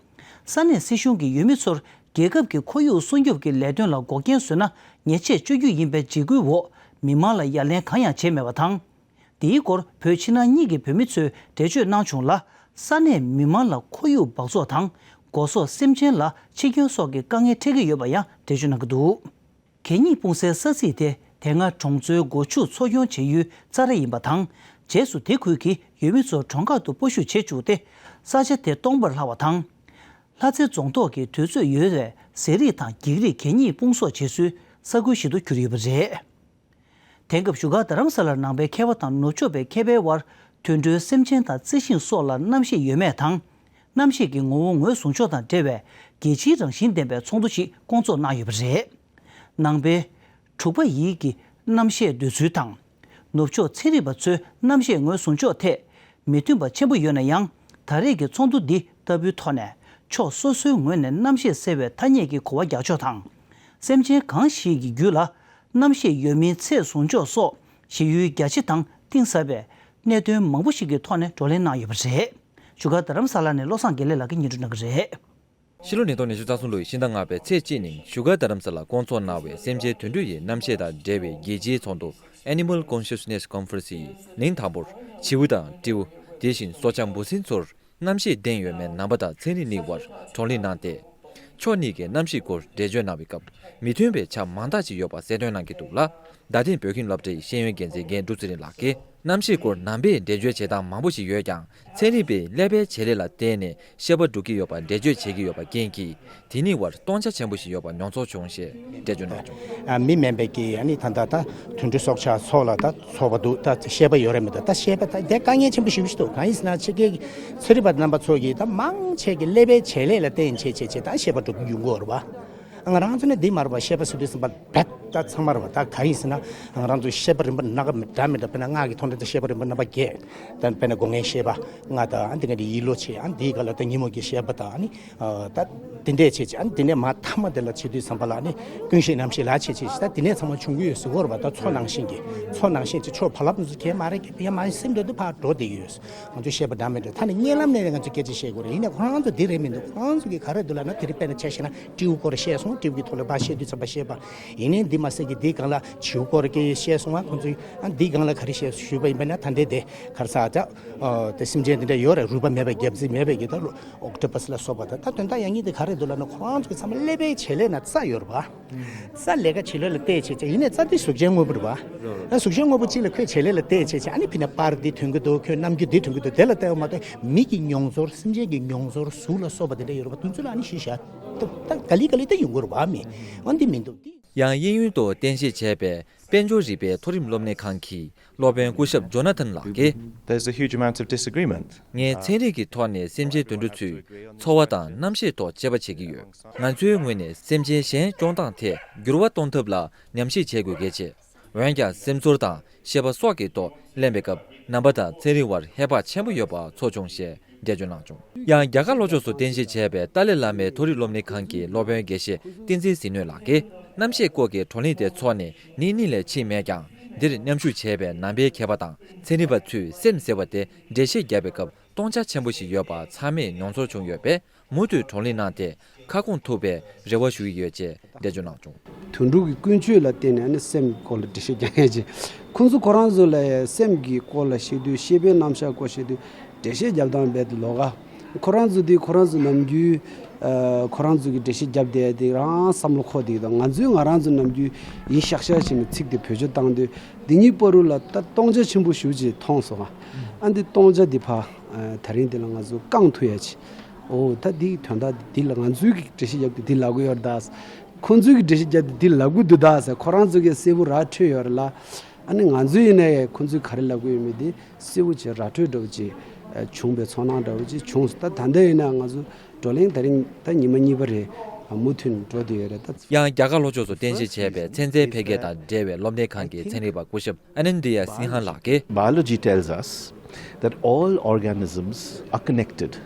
ས་གནས་སྲིད་གཞུང་གིས་ཡུལ་མི་ཚོར་རྒྱལ་ཁབ་ཀྱི་ཁོར་ཡུག་སྲུང་སྐྱོབ་ཀྱི་ལས་དོན་ལ་འགོག་རྐྱེན་བཟོས་ན་ཉེས་ཆད་གཅོད་རྒྱུ་ཡིན་པའི་འཇིགས་སྐུལ་འོག་མི་མང་ལ་ཡ་ལན་གང་ཡང་བྱས་མེད་པ་དང་། འདིའི་སྐོར་བོད་ཕྱི་ནང་གཉིས་ཀྱི་བོད་མི་ཚོས་འགྲེལ་བརྗོད་གནང་བྱུང་ལ། ས་གནས་མི་མང་ལ་ཁོར་ཡུག་འབག་བཙོག་དང་། སྒོ་ཟོག་སེམས་ཅན་ལ་འཆི་སྐྱོན་སོགས་ཀྱི་དཀའ་ངལ་འཕྲད་ཀྱི་ཡོད་པ་ཡང་འགྲེལ་བརྗོད་གནང་གི་འདུག་གད་སྙིགས་སྤུངས་སའི་ས་ཚིགས་དེ་དེ་སྔ་གྲོང་ཚོའི་སྒོ་ཕྱུགས་འཚོ་སྐྱོང་བྱེད་ཡུལ་རྩྭ་ར་ཡིན་པ་དང་། རྗེས་སུ་དེ་ཁུལ་གྱི་ཡུལ་མི་ཚོ་གྲོང་ཁག་ཏུ་སྤོ་བཤུད་བྱེད་བཅུག་སྟེ། ས་ཆ་དེ་སྟོངས་པར་ལྷག་པ་དང་། ལྷ་རྩེ་རྫོང་ཐོག་གི་དུས་ཚོད་ཡོལ་བའི་ཟས་རིགས་དང་འགྱིག་རིགས་གད་སྙིགས་སྤུངས་གསོག་བྱེད་སའི་ས་ཁུལ་ཞིག་ཏུ་གྱུར་ཡོད་པ་རེད། དེང་སྐབས་བཞུགས་སྒར་རྡ་རམ་ས་ལར་ནང་པའི་མཁས་པ་དང་ནུབ་ཕྱོགས་པའི་མཁས་པའི་དབར་དུད་འགྲོའི་སེམས་ཅན་དང་རྩི་ཤིང་སོགས་ལ་རྣམ་ཤེས་ཡོད་མེད་དང་། རྣམ་ཤེས་ཀྱི་ངོ་བོ་ངོས་བཟུང་ཕྱོགས་དང་འབྲེལ་བའི་རྒྱལ་སྤྱིའི་རང་བཞིན་ལྡན་པའི་ཚོགས་འདུ་ཞིག་བསྐོང་ཚོགས་གནང་ཡོད་པ་རེད། ནང་པའི་དྲུག་པ་ཡིད་ཀྱི་རྣམ་ཤེས་འདོད་ཚུལ་དང་། ནུབ་ཕྱོགས་ཚན་རིག་པ་ཚོའི་རྣམ་ཤེས་ངོས་བཟུང་ཕྱོགས་ཐད་མི་མཐུན་པ་ཆེན་པོ་ཡོད་ན་ཡང་། ད་རེས་ཀྱི་ཚོགས་འདུ་འདི་ལྟ་བུའི་ཐོག་ནས་ཕྱོགས་སོ་སོའི་ངོས་ནས་རྣམ་ཤེས་ཟེར་བའི་ཐ་སྙད་ཀྱི་གོ་བ་རྒྱག་ཕྱོགས་དང་། སེམས་ཅན་གང་ཞིག་གི་རྒྱུད་ལ་རྣམ་ཤེས་ཡོད་མིན་ཚད་བཟུང་ཕྱོགས་སོགས་ཞི་ཡུལ་རྒྱ་ཆེ་དང་གཏིང་ཟབ་པའི་གནད་དོན་མང་པོ་ཞིག་གི་ཐོག་ནས་བགྲོ་གླེང་གནང་ཡོད་པ་རེད། བཞུགས་སྒར་རྡ་རམ་ས་ལ་ནས་བློ་བཟང་དགེ་ལེགས་ལགས་ཀྱིས་སྙན་སྒྲོན་གནང་གི་རེད། ཕྱི་ལོ་ཉིས་སྟོང་ཉི་ཤུ་རྩ་གསུམ་ལོའི་ཕྱི་ཟླ་ལྔ་པའི་ཚེས་གཅིག་ཉིན་བཞུགས་སྒར་རྡ་རམ་ས་ལ་བསྐོང་ཚོགས་གནང་བའི་སེམས་ཅན་དུད་འགྲོ་ཡི་རྣམ་ཤེས་དང་འབྲེལ་བའི་རྒྱལ་སྤྱིའི་ཚོགས་འདུ། Animal Consciousness Conference ཡིས་ཉིན་དང་པོར་བྱིའུ་དང་སྤྲེའུ། དེ་བཞིན་སྲོག་ཆགས་འབུ་སྲིན་ཚོར་རྣམ་ཤེས་ལྡན་ཡོད་མེད་ནང་པ་དང་ཚན་རིག་གཉིས་དབར་བགྲོ་གླེང་གནང་སྟེ། ཕྱོགས་གཉིས་ཀྱི་རྣམ་ཤེས་སྐོར་འགྲེལ་བརྗོད་གནང་བའི་སྐབས་མི་མཐུན་པའི་ཆ་མང་དག་ཅིག་ཡོད་པ་གསལ་སྟོན་གནང་གི་འདུག་ལ། རྡ་སྟེང་བོད་ཁྱིམ་སློབ་གྲྭའི་ཤེས་ཡོན་འགན་འཛིན་རྒན་འབྲུག་ཚེ་རིང་ལགས་ཀྱིས། གནམ་གཤིས་སྐོར་ནང་པས་འགྲེལ་བརྗོད་བྱེད་སྟངས་མང་པོ་ཞིག་ཡོད་ཀྱང་། ཚན་རིག་པས་ཀླད་པའི་བྱེད་ལས་ལ་བརྟེན་ནས་ཤེས་པ་སྒྲུབ་ཀྱི་ཡོད་པ་འགྲེལ་བརྗོད་བྱེད་ཀྱི་ཡོད་པ་རྐྱེན་གྱིས། དེ་གཉིས་དབར་སྟོང་ཆ་ཆེན་པོ་ཞིག་ཡོད་པ་མྱོང་ཚོར་བྱུང་ཞེས་འགྲེལ་བརྗོད་གནང་བྱུང་། ཨ། མི་དམན་པའི་གི་ཨ་ནི་ད་ལྟ་ད་དུད་འགྲོ་སྲོག་ཆགས་ཚོ་ལ་ད་ཚོར་བ་འདུག་ད་ཤེས་པ་ཡོད་རེད་མི་འདུག་ད་ཤེས་པ་ད་དེ་དཀའ་ངལ་ཆེན་པོ་ཞེ་པོ་ཞིག་འདུག་གང་ཡིན་ཟེར་ན་ཕྱི་རྒྱལ་གྱི་ཚན་རིག་པ་རྣམ་པ་ཚོ་གིས་ད་མང་ཆེ་གི་ཀླད་པའི་བྱེད་ལས་ལ་བརྟེན་བྱས་བྱས་བྱས་ད་ཤེས་པ་སྒྲུབ་ཀྱི་ཡོང་གི་ཡོད་རེད་པ། ང་རང་ཚོ་ནི་འདི་མ་རེད་པ། ཤེས་པ་ཟེར་དུས་ཙམ་པ་རྦད་ད་ཚང་མ་རེད་པ། ད་ག་རེ་ཡིན་ཟེར་ན་ང་རང་ཚོ་ཤེས་པ་རིམ་པ་སྣ་ཁ་འདྲ་མི་འདྲ་དཔེར་ན་སྔགས་ཀྱི་ཐོག་ནས་ད་ཤེས་པ་རིམ་པ་རྣམ་པ་བརྒྱད། ད་དཔེར་ན་སྒོ་ལྔའི་ཤེས་པ་ལྔ་དང་། ཨ་འདི་ག་ནི་ཡིད་བློ་བྱས། ཨ་འདིའི་སྒང་ལ་ད་ཉིན་མོ་གི་ཤེས་པ་དང་། ཨ་ནི་ད་དེ་འདྲས་བྱས་བྱས། ཨ་འདི་ནས་མར་ཐ་མ་དེ་ལ་བྱེད་དུས་ཙམ་པ་ལ་ནི་ཀུན་ཤེས་རྣམ་ཤེས་ལ་བྱས་བྱས། ད་དེ་ནས་ཚང་མ་བྱུང་གི་ཡོད་ཟེར་གོ་རེད་པ། ད་ཚོར་སྣང་ཤེས་ཀྱི་ཚོར་སྣང་ཤེས་ཀྱི་ཕྱོགས་ཕ་ལབ་ཚོ་གས་མ་རེད་གི་ཡ་མ་སེམས་འདོད་དུ་ཕར་འགྲོ་བསྡད་ཀྱི་ཡོད། ང་ཚོ་ཤེས་པ་འདྲ་མི་འདྲ་ད་ནི་གཉིད་ལམ་ནས་ང་ཚོ་སྐད་ཆ་བཤད་དགོས་རེད། ཡིན་ནའི་ཁོ་རང་ཚོ་འདི་རེད་མི་འདུག་ཁོ་རང་ཚོ་གིས་ག་རེ་འདུག་ལབ་ན། དེ་རིང་དཔེར་ན་ཆ་བཞག་ན་སྤྲེའུ་སྐོར་བཤད་སོང་། སྤྲེའུ་གི་ཐོག་ལ་ཕར་བཤད་དུས་ཙམ་པ་བཤད་པ་ཡིན་ནའི་འདི་མ་ཟད་ཀྱི་འདིའི་སྒང་ལ་བྱིའུ་སྐོར་གྱི་བཤད་སོང་བ། ཁོང་ཚོས་ཨ་འདིའི་སྒང་ལ་ག་རེ་བཤད་ཞུས་པ་ཡིན་པ་ན། ད་འདི་དེ་ག་རེ་ཟེར་ད་དེ་སེམས་ཅན་འདི་འདྲ་ཡོད་རེད། རུས་པ་མེད་པའི་རྒྱལ་རྩིས་མེད་པའི་གི་ད་ཨོག་ཊོ་པ་སི་ལ་སོགས་པ། ད་ད་དོན་དག་ཡང་སྙིང་དེ་ག་རེ་འདུག་ལབ་ན་ཁོ་རང་ཚོ་གི་ཚང་མ་ཀླད་པའི་བྱེད་ལས་ན་རྩ་ཡོད་རེད་པ། རྩ་ལས་ཀ་བྱེད་ལས་ལ་བལྟས་བྱས་བྱས། ཡིན་ནའི་རྩ་དེ་གཟུགས་ཅན་དངོས་པོ་རེད་པ། ཨ་གཟུགས་ཅན་དངོས་པོ་གཅིག་ལ་ཁོས་བྱེད་ལས་ལ་བལྟས་བྱས་བྱས། ཨ་ནི་ཕི་ནས་པར་འདི་ཐོན་གྱི་འདུག་ཁོས་རྣམ་འགྱུར་འདི་ཐོན་གྱི་འདུག་དེ་ལ་བལྟས་པ་མ་གཏོགས་མི་གི་མྱོང་ཚོར། སེམས་ཅན་གྱི་མྱོང་ཚོར། གཟུགས་ལ་སོགས་པ་དེ་འདྲ་ཡོད་རེད་པ། དེ་ཚོ་ལ་ཨ་ནི་ཞུས་བཞག་ད་ད་ག་ལེ་ག་ལེ་ད་ཡོང་གི་རེད་པ། མི་འོ་འདི་མི་འདུག་དེ། ཡང་དབྱིན་ཡུལ་དུ་རྟེན་གཞི་བྱས་པའི་དཔལ་འབྱོར་རིག་པའི་མཐོ་རིམ་སློབ་གཉེར་ཁང་གི་སློབ་དཔོན་སྐུ་ཞབས་ཇོ་ན་ཐན་ལགས་ཀྱིས། There's a huge amount of disagreement. ངས་ཚན་རིག་གི་ཐོག་ནས་སེམས་ཅན་དུད་འགྲོ་ཚོའི་འཚོ་བ་དང་རྣམ་ཤེས་ཐོག་དཔྱད་པ་བྱེད་ཀྱི་ཡོད། ང་ཚོའི་ངོས་ནས་སེམས་ཅན་གཞན་སྐྱོང་སྟངས་ཐད་འགྱུར་བ་གཏོང་ཐབས་ལ་ཉམས་ཞིབ་བྱེད་དགོས་གལ་ཆེ། འོན་ཀྱང་སེམས་ཚོར་དང་ཤེས་པ་སོགས་ཀྱི་ཐོག་གླེང་བའི་སྐབས་ནང་པ་དང་ཚན་རིག་དབར་ཧེ་བག་ཆེན་པོ་ཡོད་པ་ཚོར་བྱུང་ཞེས་འགྲེལ་བརྗོད་གནང་བྱུང་། ཡང་རྒྱ་གར་ལྷོ་ཕྱོགས་སུ་རྟེན་གཞི་བྱས་པའི་ཏཱ་ལའི་བླ་མའི་མཐོ་རིམ་སློབ་གཉེར་ཁང་གི་སློབ་དཔོན་དགེ་བཤེས་བསྟན་འཛིན་ཟིལ་གནོན་ལགས་ཀྱིས། རྣམ་ཤེས་སྐོར་གྱི་བགྲོ་གླེང་དེ་འཚོགས་ནས་ཉིན་གཉིས་ལས་ཕྱིན་མེད་ཀྱང་། འདིར་མཉམ་ཞུགས་བྱས་པའི་ནང་པའི་མཁས་པ་དང་ཚན་རིག་པ་ཚོས་སེམས་ཟེར་བ་དེ་འགྲེལ་བཤད་བརྒྱབ་པའི་སྐབས་སྟོང་ཆ་ཆེན་པོ་ཞིག་ཡོད་པ་ཚང་མས་མྱོང་ཚོར་བྱུང་ཡོད་པས། མུ་མཐུད་བགྲོ་གླེང་གནང་སྟེ་ཁ་སྐོང་ཐུབ་པའི་རེ་བ་ཞུ་ཡི་ཡོད་ཅེས་འགྲེལ་བརྗོད་གནང་བྱུང་། དུད་འགྲོ་གི་ཀུན་སྤྱོད་ལ་བརྟེན་ནས་ཨ་ནི་སེམས་སྐོར་ལ་འགྲེལ་བཤད་རྒྱག་མཁན་ཅིག་ཁོང་ཚོ་ཁོ་རང་ཚོ་ལ་སེམས་ཀྱི་སྐོར་ལ་བཤད་དུས། ཤེས་པའི་རྣམ་གཞག་སྐོར་བཤད་དུས་འགྲེལ་བཤད་རྒྱབ་སྟངས་རྦད་དེ་ལོགས་ཀ་ཁོ་རང་ཚོ་དེ་ཁོ་རང་ཚོ་ནམ་རྒྱུན་ཨ་ཁོ་རང་ཚོ་གི་འགྲེལ་བཤད་རྒྱབ་བསྡད་དེ་རང་བསམ་བློ་འཁོར་བསྡད་ཀྱི་འདུག་ང་ཚོས་ང་རང་ཚོ་ནམ་རྒྱུན་ཡིན་ཤག་ཤག་བྱས་ནས་ཚིག་དེ་བེད་སྤྱོད་བཏང་དུས། འདི་གཉིས་བར་དུ་ལ་ད་སྟོང་ཆ་ཆེན་པོ་ཞེ་པོ་ཅིག་མཐོང་སོང་ང་། ཨ་འདི་སྟོང་ཆ་འདི་ཕར་ཨ་ད་རིང་འདི་ལ་ང་ཚོ་བསྐང་ཐུབ་ཡ་ཅིག་འོ་ད་འདི་དོན་དག་འདི་ལ་ང་ཚོའི་གི་འགྲེལ་བཤད་རྒྱབ་དུས་འདི་ལབ་ཀྱི་ཡོད་རེད་ད། ཁོང་ཚོས་ཀྱི་འགྲེལ་བཤད་རྒྱབ་དེ་འདི་ལབ་དགོས་འདུག་ད་ཟེར། ཁོ་རང་ཚོ་གི་གསལ་པོ་ར་འཕྲོད་ཡོད་རེད་ལ། ཨ་ནི་ང་ཚོ་ཡིན་ན་ཡང་ཁོང་ཚོས་ག་རེ་ལབ་དགོས་ཡོད་མེད་དེ་གསལ་པོ་བྱས་ར་འཕྲོད་འདྲ་བོ་ཅིག་བྱུང་བའི་ཚོར་སྣང་འདྲ་བོ་ཅིག་བྱུང་སོང་། ད་ད་ལྟ་ཡིན་ན་ང་ཚོ་བགྲོ་གླེང་ད་རིང་ད་ཉི་མ་གཉིས་པ་རེད། མུ་མཐུད་འགྲོ་བསྡད་ཡོད་རེད་ད། ཡང་རྒྱ་གར་ལྷོ་ཕྱོགས་སུ་རྟེན་གཞི་བྱས་པའི་ཚན་རྩལ་འཕེལ་རྒྱས་དང་འབྲེལ་བའི་སློབ་གཉེར་ཁང་གི་ཚན་རིག་པ་སྐུ་ཞབས་ཨ་ནན་དི་ཡ་སིང་ཧ་ལགས་ཀྱིས། Biology tells us that all organisms are connected.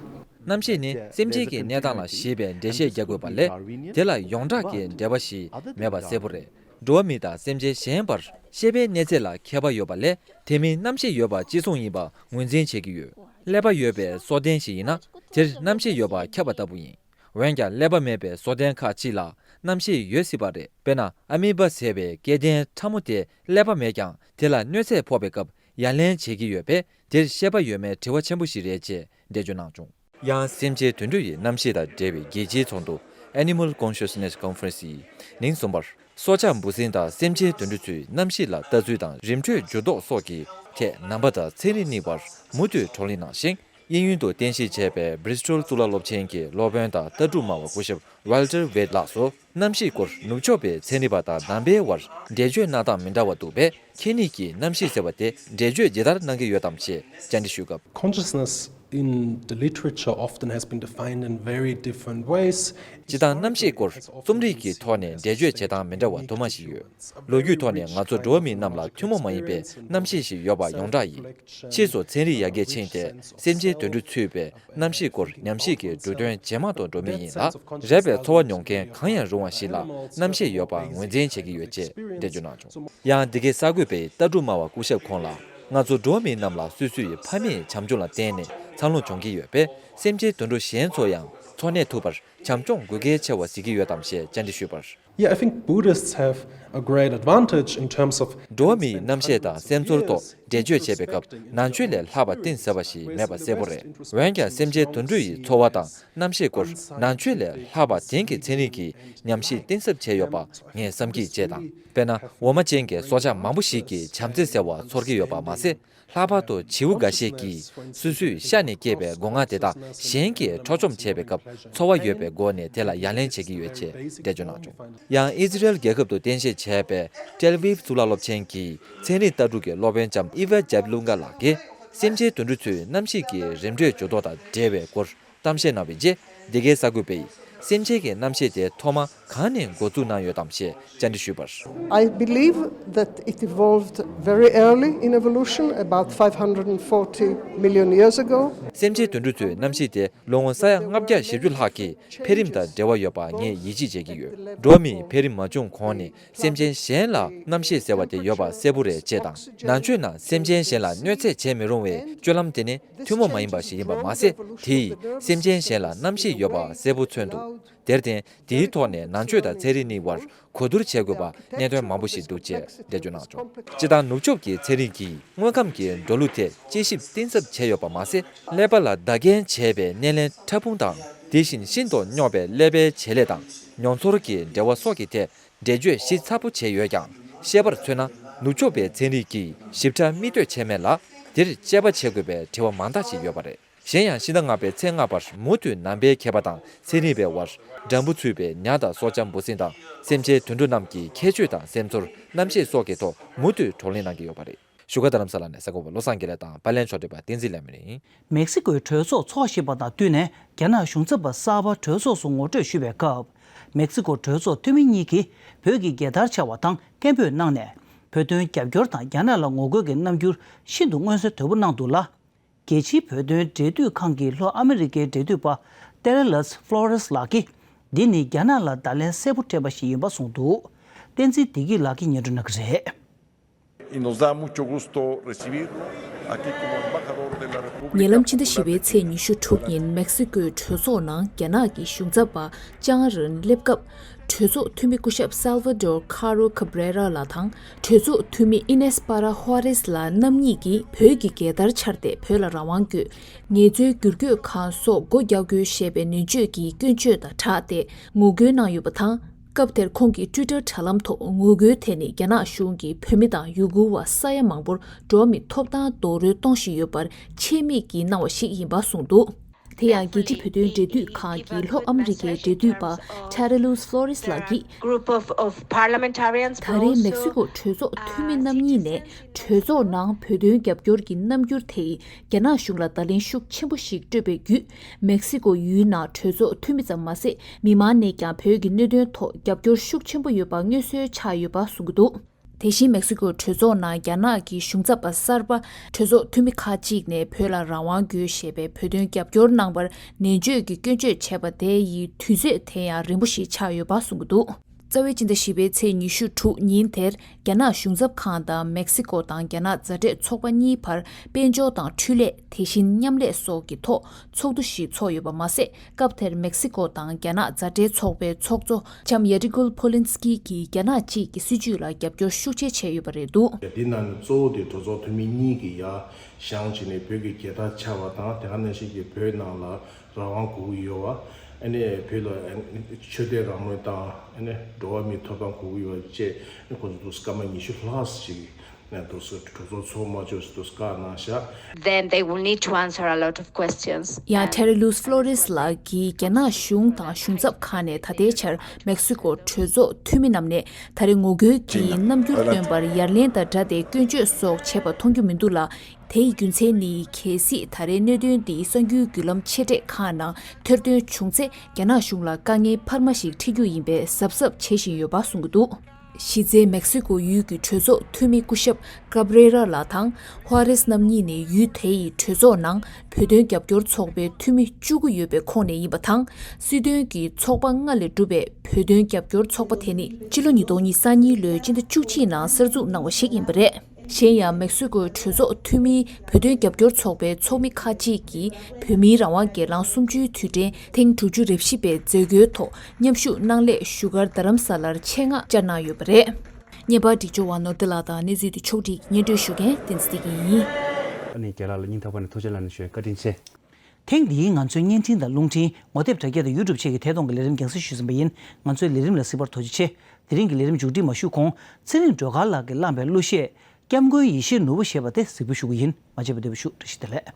གནམ་གཤིས་ནི་སེམས་ཅན་གྱི་གནས་སྟངས་ལ་གཞིགས་པའི་འགྲེལ་བཤད་རྒྱག་དགོས་པ་ལས། དེ་ལ་ཡོངས་གྲགས་ཀྱི་འབྲེལ་བ་ཞིག་མེད་པ་གསལ་པོ་རེད། འགྲོ་བ་མི་དང་སེམས་ཅན་གཞན་བར་ཤེས་པའི་གནས་ཚད་ལ་ཁྱད་པར་ཡོད་པ་ལས། དེ་མིན་རྣམ་ཤེས་ཡོད་པ་གཅིག་མཚུངས་ཡིན་པ་ངོས་འཛིན་བྱེད་ཀྱི་ཡོད། ཀླད་པ་ཡོད་པའི་སྲོག་ལྡན་ཞིག་ཡིན་ན། དེར་རྣམ་ཤེས་ཡོད་པ་ཁྱབ་པ་ལྟ་བུ་ཡིན། འོན་ཀྱང་ཀླད་པ་མེད་པའི་སྲོག་ལྡན་ཁག་ཅིག་ལ་རྣམ་ཤེས་ཡོད་སྲིད་པ་རེད། དཔེར་ན། ཨ་མི་བ་ཟེར་བའི་སྐྱེ་ལྡན་ཕྲ་མོ་དེ་ཀླད་པ་མེད་ཀྱང་དེ་ལ་གནོད་འཚེ་ཕོག་པའི་སྐབས་ཡ་ལན་བྱེད་ཀྱི་ཡོད་པས། དེར་ཤེས་པ་ཡོད་མེད་དྲི་བ་ཆེན་པོ་ཞིག་རེད་ཅེས་འགྲེལ་བརྗོད་གནང་བྱུང་། ཡང་སེམས་ཅན་དུད་འགྲོ་ཡི་རྣམ་ཤེས་དང་འབྲེལ་བའི་རྒྱལ་སྤྱིའི་ཚོགས་འདུ། Animal Consciousness Conference ཡིས་ཉིན་གསུམ་པར། སྲོག་ཆགས་འབུ་སྲིན་དང་སེམས་ཅན་དུད་འགྲོ་ཚོའི་རྣམ་ཤེས་ལ་ལྟ་ཚུལ་དང་རིམ་གྲོའི་འགྱུར་ལྡོག་སོགས་ཀྱི་ཐད་ནང་པ་དང་ཚན་རིག་གཉིས་བར་མུ་མཐུད་བགྲོ་གླེང་གནང་ཞིང་། དབྱིན་ཡུལ་དུ་རྟེན་གཞི་བྱས་པའི་Bristol་གཙུག་ལག་སློབ་ཆེན་གྱི་སློབ་དཔོན་དང་ལྟ་གྲུབ་སྨྲ་བ་སྐུ་ཞབས་Walter Wade་ལགས་སུ། གནམ་གཤིས་སྐོར་ནུབ་ཕྱོགས་པའི་ཚན་རིག་པ་དང་ནང་པའི་དབར་འགྲེལ་བརྗོད་གནང་སྟངས་མི་འདྲ་བ་འདུག་པས། ཁྱེད་གཉིས་ཀྱིས་གནམ་གཤིས་ཟེར་བ་དེ་འགྲེལ་བརྗོད་ཇི་ལྟར་གནང་གི་ཡོད་དམ་ཞེས་བཅར་འདྲི་ཞུས་སྐབས། Consciousness in the literature often has been defined in very different ways. སྤྱིར་བཏང་གནམ་གཤིས་སྐོར་རྩོམ་རིག་གི་ཐོག་ནས་འགྲེལ་བརྗོད་བྱེད་སྟངས་མི་འདྲ་བ་དུ་མ་ཞིག་ཡོད། ལོ་རྒྱུས་ཐོག་ནས་ང་ཚོ་འགྲོ་བ་མིའི་རྣམས་ལ་ཐུན་མོང་མ་ཡིན་པའི་གནམ་གཤིས་ཤིག་ཡོད་པ་ཡོངས་གྲགས་ཡིན། ཕྱིས་སུ་ཚན་རིག་ཡར་རྒྱས་ཕྱིན་ཏེ། སེམས་ཅན་དུད་འགྲོ་ཚུད་པའི་གནམ་གཤིས་སྐོར་ཉམས་ཞིབ་ཀྱི་འགྲོ་དོན་ཇེ་མང་དུ་འགྲོ་མུས་ཡིན་ལ། རེག་པའི་ཚོར་བ་མྱོང་མཁན་གང་ཡང་རུང་བ་ཞིག་ལ་གནམ་གཤིས་ཡོད་པ་ངོས་འཛིན་བྱེད་ཀྱི་ཡོད་ཅེས་འགྲེལ་བརྗོད་གནང་བྱུང་། ཡང་འདི་གའི་གསར་འགོད་པས་ལྟ་གྲུབ་སྨྲ་བ་སྐུ་ཞབས་ཁོང་ལ། ང་ཚོ་འགྲོ་བ་མིའི་རྣམས་ལ་སོ་སོའི་ཕ་མེས་བྱམས་སྐྱོང་ལ་བརྟེན་ནས་འཚར་ལོངས་བྱུང་གི་ཡོད་པས། སེམས་ཅན་དུད་འགྲོ་གཞན་ཚོ་ཡང་འཚོ་གནས་ཐུབ་པར་བྱམས་སྐྱོང་དགོས་གལ་ཆེ་བ་གཟིགས་ཀྱི་ཡོད་དམ་ཞེས་བཅར་འདྲི་ཞུས་པར། Yeah, I think Buddhists have a great advantage in terms of འགྲོ་བ་མིའི་རྣམ་ཤེས་དང་སེམས་ཚོར་ཐོག་འགྲེལ་བརྗོད་བྱས་པའི་སྐབས། ནང་ཆོས་ལས་ལྷག་པ་གཏིང་ཟབ་པ་ཞིག་མེད་པ་གསལ་པོ་རེད། འོན་ཀྱང་སེམས་ཅན་དུད་འགྲོ་ཡི་ཚོར་བ་དང་རྣམ་ཤེས་སྐོར་ནང་ཆོས་ལས་ལྷག་པ་དེང་གི་ཚན་རིག་གིས་ཉམས་ཞིབ་གཏིང་ཟབ་བྱས་ཡོད་པ་ངས་བསམ་གྱིས་བཅས་དང་། དཔེར་ན། འོ་མ་ཅན་གྱི་སྲོག་ཆགས་མང་པོ་ཞིག་གིས་བྱམས་བརྩེ་ཟེར་བ་ཚོར་གྱི་ཡོད་པ་མ་ཟད། ལྷག་པར་དུ་བྱིའུ་འགའ་ཤས་ཀྱིས་སོ་སོའི་ཤ་ནས་སྐྱེས་པའི་སྒོ་ང་དེ་དག་གཞན་གྱིས་འཕྲོག་བཅོམ་བྱས་པའི་སྐབས་ཚོར་བ་ཡོད་པའི་སྒོ་ནས་དེ་ལ་ཡ་ལན་བྱེད་ཀྱི་ཡོད་ཅེས་འགྲེལ་བརྗོད་གནང་བྱུང་། ཡང་ཨི་ཟི་རེལ་རྒྱལ་ཁབ་ཏུ་རྟེན་གཞི་བྱས་པའི་ཏེལ་ཝིབ་གཙུག་ལག་སློབ་ཆེན་གྱི་ཚན་རིག་ལྟ་གྲུབ་ཀྱི་སློབ་དཔོན་ལྕམ་ཨི་ཝ་ཇབ་ལུང་ག་ལགས་ཀྱིས། སེམས་ཅན་དུད་འགྲོ་ཚོའི་རྣམ་ཤེས་ཀྱི་རིམ་གྲོའི་འགྱུར་ལྡོག་དང་འབྲེལ་བའི་སྐོར་གཏམ་བཤད་གནང་བའི་རྗེས། འདི་གའི་གསར་འགོད་པས། སེམས་ཅན་གྱི་རྣམ་ཤེས་དེ་ཐོག་མ་གང་ནས་འགོ་འཛུགས་གནང་ཡོད་དམ་ཞེས་བཅར་འདྲི་ཞུས་པར། I believe that it evolved very early in evolution, about five hundred forty million years ago. སེམས་ཅན་དུད་འགྲོ་ཚོའི་རྣམ་ཤེས་དེ་ལོ་ངོ་ས་ཡ་ལྔ་བརྒྱ་བཞི་བཅུ་ལྷག་གི་འཕེལ་རིམ་དང་འབྲེལ་བ་ཡོད་པ་ངས་ཡིད་ཆེས་བྱེད་ཀྱི་ཡོད། འགྲོ་བ་མིའི་འཕེལ་རིམ་མ་བྱུང་གོང་ནས་སེམས་ཅན་གཞན་ལ་རྣམ་ཤེས་ཟེར་བ་དེ་ཡོད་པ་གསལ་པོ་རེད་ཅེས་དང་། ནང་ཆོས་ནང་སེམས་ཅན་གཞན་ལ་གནོད་འཚེ་བྱེད་མི་རུང་བའི་སྤྱོད་ལམ་དེ་ནི་ཐུན་མོང་མ་ཡིན་པ་ཞིག་ཡིན་པ་མ་ཟད། དེ་ཡིས་སེམས་ཅན་གཞན་ལ་རྣམ་ཤེས་ཡོད་པ་གསལ་པོ་མཚོན་འདུག་དེར་བརྟེན། དེའི་ཐོག་ནས་ནང་ཆོས་དང་ཚན་རིག་གཉིས་བར་གོ་བསྡུར་བྱེད་དགོས་པ་གནད་དོན་མང་པོ་ཞིག་འདུག་ཅེས་འགྲེལ་བརྗོད་གནང་བྱུང་། སྤྱིར་བཏང་ནུབ་ཕྱོགས་ཀྱི་ཚན་རིག་གིས་དངོས་ཁམས་ཀྱི་འགྲོ་ལུགས་ཐད་དཔྱད་ཞིབ་གཏིང་ཟབ་བྱས་ཡོད་པ་མ་ཟད། ཀླད་པ་ལ་བདག་རྐྱེན་བྱས་པའི་སྣེ་ལེན་ཕྲ་ཕུང་དང་། དེ་བཞིན་ཤིན་ཏུ་རྙོག་པའི་ཀླད་པའི་བྱེད་ལས་དང་མྱོང་ཚོར་གྱི་འབྲེལ་བ་སོགས་ཀྱི་ཐད་འགྲེལ་བརྗོད་ཞིབ་ཚགས་པོ་བྱས་ཡོད་ཀྱང་། བཤད་པར་མཚོན་ན། ནུབ་ཕྱོགས་པའི་ཚན་རིག་གིས་ཞིབ་ཕྲ་མིག་ལྟོས་བྱས་མེད་ལ། དེར་དཔྱད་པ་བྱེད་དགོས་པའི་དྲི་བ་མང་དག་ཅིག་ཡོད་པ་རེད། གཞན་ཡང་ཕྱི་ཟླ་ལྔ་པའི་ཚེས་ལྔ་བར་མུ་མཐུད་ནང་པའི་མཁས་པ་དང་ཚན་རིག་པའི་དབར་སྦྲང་བུ་ཚུད་པའི་ཉ་དང་སྲོག་ཆགས་འབུ་སྲིན་དང་སེམས་ཅན་དུད་འགྲོ་རྣམས་ཀྱི་ཁྱད་ཆོས་དང་སེམས་ཚོར་རྣམ་ཤེས་སོགས་ཀྱི་ཐོག་མུ་མཐུད་བགྲོ་གླེང་གནང་གི་ཡོད་པ་རེད། བཞུགས་སྒར་རྡ་རམ་ས་ལ་ནས་གསར་འགོད་པ་བློ་བཟང་དགེ་ལེགས་དང་པར་ལེན་ཕྱོགས་སྒྲིག་པ་བསྟན་འཛིན་ལས་མི་རིང་། མེག་སི་ཀོའི་གྲོས་ཚོགས་འཚོགས་བཞིན་པ་དང་བསྟུན་ནས་རྒྱ་ནག་གཞུང་ཚབ་པ་གསར་པ་གྲོས་ཚོགས་སུ་ངོ་སྤྲོད་ཞུ་བའི་སྐབས། མེག་སི་ཀོ་གྲོས་ཚོགས་འཐུས་མི་གཉིས་ཀྱིས་བོད་ཀྱི་རྒྱལ་དར་འཕྱར་བ་དང་སྐད་འབོད་གནང་ནས། བོད་དོན་རྒྱབ་སྐྱོར་དང་རྒྱ་ནག་ལ་ངོ་རྒོལ་གྱི་རྣམ་འགྱུར་ཤིན་ཏུ་མངོན་གསལ་དོད་པོ་གནང་འདུག་ལ། རྒྱལ་སྤྱིའི་བོད་དོན་འབྲེལ་མཐུད་ཁང་གི་ལྷོ་ཨ་མི་རི་ཀའི་འབྲེལ་མཐུད་པ་ཏེ་རེ་ལཱས་ཕློ་རེས་ལགས་ཀྱིས། འདི་ནི་རྒྱ་ནག་ལ་བརྡ་ལན་གསལ་པོ་སྤྲད་པ་ཞིག་ཡིན་པ་གསུངས་འདུག་བསྟན་འཛིན་བདེ་སྐྱིད་ལགས་ཀྱིས་སྙན་སྒྲོན་གནང་གི་རེད། Y nos da mucho gusto recibirlo aquí como embajador de la República Popular de China. ཉེ་ལམ་ཕྱི་ཟླ་བཞི་པའི་ཚེས་ཉི་ཤུ་དྲུག་ཉིན་མེག་སི་ཀོའི་གྲོས་ཚོགས་ནང་རྒྱ་ནག་གི་གཞུང་ཚབ་པ་ལྕང་རིན་སླེབས་སྐབས། གྲོས་ཚོགས་འཐུས་མི་སྐུ་ཞབས་Salvador Caro Cabrera་ལགས་དང་གྲོས་ཚོགས་འཐུས་མི་Inês Parra Juárez་ལགས་རྣམ་གཉིས་ཀྱིས་བོད་ཀྱི་རྒྱལ་དར་འཕྱར་ཏེ་བོད་ལ་རང་དབང་དགོས། ངལ་རྩོལ་བསྒྱུར་བཀོད་ཁང་སོགས་སྒོ་རྒྱག་དགོས་ཞེས་པའི་ནུས་ཆོད་ཀྱི་སྐྱོན་བརྗོད་དང་སྦྲགས་ཏེ་ངོ་རྒོལ་གནང་ཡོད་པ་དང་། སྐབས་དེར་ཁོང་གིས་ཊུའི་ཊར་དྲ་ལམ་ཐོག་ངོ་རྒོལ་དེ་ནི་རྒྱ་ནག་གཞུང་གིས་བོད་མི་དང་ཡུ་གུར་བ་ས་ཡ་མང་པོར་འགྲོ་བ་མིའི་ཐོབ་ཐང་རྡོག་རོལ་གཏོང་བཞིན་ཡོད་པར་ཆེད་དམིགས་ཀྱིས་གནང་བ་ཞིག་ཡིན་པ་གསུངས་འདུག་དེ་ཡང་རྒྱལ་སྤྱིའི་བོད་དོན་འབྲེལ་མཐུད་ཁང་གི་ལྷོ་ཨ་མི་རི་ཀའི་འབྲེལ་མཐུད་པ་Terry Luz Flores ལགས་ཀྱིས། Group of, of parliamentarians ད་རེས་མེག་སི་ཀོ་གྲོས་ཚོགས་འཐུས་མི་རྣམ་གཉིས་ནས་གྲོས་ཚོགས་ནང་བོད་དོན་རྒྱབ་སྐྱོར་གྱི་རྣམ་འགྱུར་དེ་ཡིས་རྒྱ་ནག་གཞུང་ལ་བརྡ་ལན་ཤུགས་ཆེན་པོ་ཞིག་སྤྲོད་པའི་བརྒྱུད། མེག་སི་ཀོ་ཡུལ་ནང་གྲོས་ཚོགས་འཐུས་མི་ཙམ་མ་ཟད། མི་མང་ནས་ཀྱང་བོད་ཀྱི་གནད་དོན་ཐོག་རྒྱབ་སྐྱོར་ཤུགས་ཆེན་པོ་ཡོད་པ་མངོན་གསལ་ཆགས་ཡོད་པ་གསུང་གི་འདུག་དེ་བཞིན་མེག་སི་ཀོའི་གྲོས་ཚོགས་ནང་རྒྱ་ནག་གི་གཞུང་ཚབ་པ་གསར་པ་གྲོས་ཚོགས་འཐུས་མི་ཁག་ཅིག་ནས་བོད་ལ་རང་དབང་དགོས་ཞེས་པའི་བོད་དོན་རྒྱབ་སྐྱོར་གནང་བར་ནན་བརྗོད་ཀྱི་སྐྱོན་བརྗོད་བྱས་པ་དེ་ཡི་དུས་ཚོད་དེ་ཡང་རིང་པོ་ཞིག་ཆགས་ཡོད་པ་གསུང་གི་འདུག་རྩ་བའི་སྤྱི་ཟླ་བཞི་པའི་ཚེས་ཉི་ཤུ་དྲུག་ཉིན་དེར་རྒྱ་ནག་གཞུང་ཚབ་ཁང་དང་མེག་སི་ཀོ་དང་རྒྱ་ནག་མཛའ་འབྲེལ་ཚོགས་པ་གཉིས་བར་དཔལ་འབྱོར་དང་འཕྲུལ་ལས། དེ་བཞིན་མཉམ་ལས་སོགས་ཀྱི་ཐོག་ཚོགས་འདུ་ཞིག་ཚོགས་ཡོད་པ་མ་ཟད། སྐབས་དེར་མེག་སི་ཀོ་དང་རྒྱ་ནག་མཛའ་འབྲེལ་ཚོགས་པའི་ཚོགས་གཙོ་ལྕམ་ཡ་ཏི་གུལ་ཕོ་ལིན་སི་ཀི་གིས་རྒྱ་ནག་གཅིག་གི་སྲིད་ཇུས་ལ་རྒྱབ་སྐྱོར་ཤུགས་ཆེ་བྱས་ཡོད་པ་རེད་འདུག་འདི་ནང་ནས་གཙོ་བོ་དེ་གྲོས་ཚོགས་འཐུས་མི་གཉིས་ཀྱིས་ཡར་བཞེངས་བྱས་ནས་བོད་ཀྱི་རྒྱལ་དར་འཕྱར་བ་དང་། དེ་ག་ནང་བཞིན་གྱི་བོད་ནང་ལ་རང་དབང་དགོས་ཀྱི་ཡོད་པ། ཨ་ནི་བོད་ལ་ཨ་ནི་ཆོས་དད་རང་མོས་དང་། ཨ་ནི་འགྲོ་བ་མིའི་ཐོབ་ཐང་དགོས་ཀྱི་ཡོད་པ་བཅས། ཨ་ནི་ཁོང་ཚོ་སྐར་མ་ཉི་ཤུ་ལྷག་ཅིག་ནས་དུ་སུ་གྲོས་ཚོགས་ཚོགས་མ་ཆོག་ཟེར་དུ་བཀའ་གནང་བཞག Then they will need to answer a lot of questions. ཡང་Terry Luz Flores ལགས་ཀྱིས་རྒྱ་ནག་གཞུང་དང་གཞུང་ཚབ་ཁང་ནས་ད་ལྟའི་ཆར་མེག་སི་ཀོ་གྲོས་ཚོགས་འཐུས་མི་རྣམས་ནས་ད་རེས་ངོ་རྒོལ་གྱི་རྣམ་འགྱུར་སྟོན་པར་ཡ་ལན་དང་སྦྲགས་ཏེ་སྐྱོན་བརྗོད་སོགས་བྱས་པ་མཐོང་རྒྱུ་མི་འདུག་ལ། དེའི་རྒྱུ་མཚན་ནི་གལ་སྲིད་ད་རེས་གནད་དོན་འདི་གསར་འགྱུར་བརྒྱུད་ལམ་ཆེ་གྲས་ཁག་ནང་ཐེར་འདོན་བྱུང་ཚེ། རྒྱ་ནག་གཞུང་ལ་དཀའ་ངལ་འཕར་མ་ཞིག་འཕྲད་རྒྱུ་ཡིན་པས་གཟབ་གཟབ་བྱེད་བཞིན་ཡོད་པ་གསུང་གི་འདུག་གཞི་རྩའི་མེག་སི་ཀོ་ཡུལ་གྱི་གྲོས་ཚོགས་འཐུས་མི་སྐུ་ཞབས་Cabrera ལགས་དང་Juarez རྣམ་གཉིས་ནི་ཡུལ་དེ་ཡི་གྲོས་ཚོགས་ནང་བོད་དོན་རྒྱབ་སྐྱོར་ཚོགས་པའི་འཐུས་མི་བཅུ་དགུ་ཡོད་པའི་ཁོངས་ནས་ཡིན་པ་དང་། སྲིད་དོན་གྱི་ཚོགས་པ་ལྔ་ལས་གྲུབ་པའི་བོད་དོན་རྒྱབ་སྐྱོར་ཚོགས་པ་དེ་ནི་སྤྱི་ལོ་ཉིས་སྟོང་ཉི་ཤུ་རྩ་གཉིས་ལོའི་སྤྱི་ཟླ་བཅུ་གཅིག་ནང་གསར་འཛུགས་གནང་བ་ཞིག་ཡིན་པ་རེད། གཞན་ཡང་མེག་སི་ཀོའི་གྲོས་ཚོགས་འཐུས་མིའི་བོད་དོན་རྒྱབ་སྐྱོར་ཚོགས་པའི་ཚོགས་མི་ཁག་ཅིག་གིས་བོད་མིའི་རང་དབང་སྒེར་ལངས་གསུམ་བཅུའི་དུས་དྲན་ཐེངས་དྲུག་ཅུ་རེ་བཞི་པའི་མཛད་སྒོའི་ཐོག་མཉམ་ཞུགས་གནང་སླད་བཞུགས་སྒར་རྡ་རམ་ས་ལར་ཆེད་མངགས་བཅར་གནང་ཡོད་པ་རེད། བརྙན་པར་སྒྲིག་སྦྱོར་བ་ནོར་བདེ་ལགས་དང་གནས་ཚུལ་དེ་ཕྱོགས་སྒྲིག་སྙན་སྒྲོན་ཞུ་མཁན་བསྟན་འཛིན་བདེ་སྐྱིད་ཡིན། ཨ་ནི་རྒན་ལགས་ལ་སྙིང་ཐག་པ་ནས་ཐུགས་རྗེ་ཆེ་ལབ་ནས་ཞུ་ཡ་བཀའ་དྲིན་ཆེ། ཐེངས་འདིའི་ང་ཚོའི་བརྙན་འཕྲིན་དང་རླུང་འཕྲིན། ངོ་དེབ་དྲ་རྒྱ་དང་ཡུ་ཊུབ་བཅས་ཀྱི་ཐད་གཏོང་གི་ལས་རིམ་རྒྱང་སྲིང་ཞུས་ཟིན་པ་ཡིན། ང་ཚོའི་ལས་རིམ་ལ་གཟིགས་པར་ཐུགས་རྗེ་ཆེ། དེ་རིང་གི་ལས་རིམ་མཇུག་སྒྲིལ་མ་ཞུས་གོང་། ཚེ་རིང་སྒྲོལ་དཀར་ལགས་ཀྱིས་བླངས་པའི་གླུ་གཞས་སྐྱབས་མགོན་ཡེ་ཤེས་ནོར་བུ་ཞེས་པ་དེ་གཟིགས་འབུལ་ཞུ་གི་ཡིན། མ་བརྗེད་པར་འདོན་པ་ཞུ། བཀྲ་ཤིས་བདེ་ལེགས།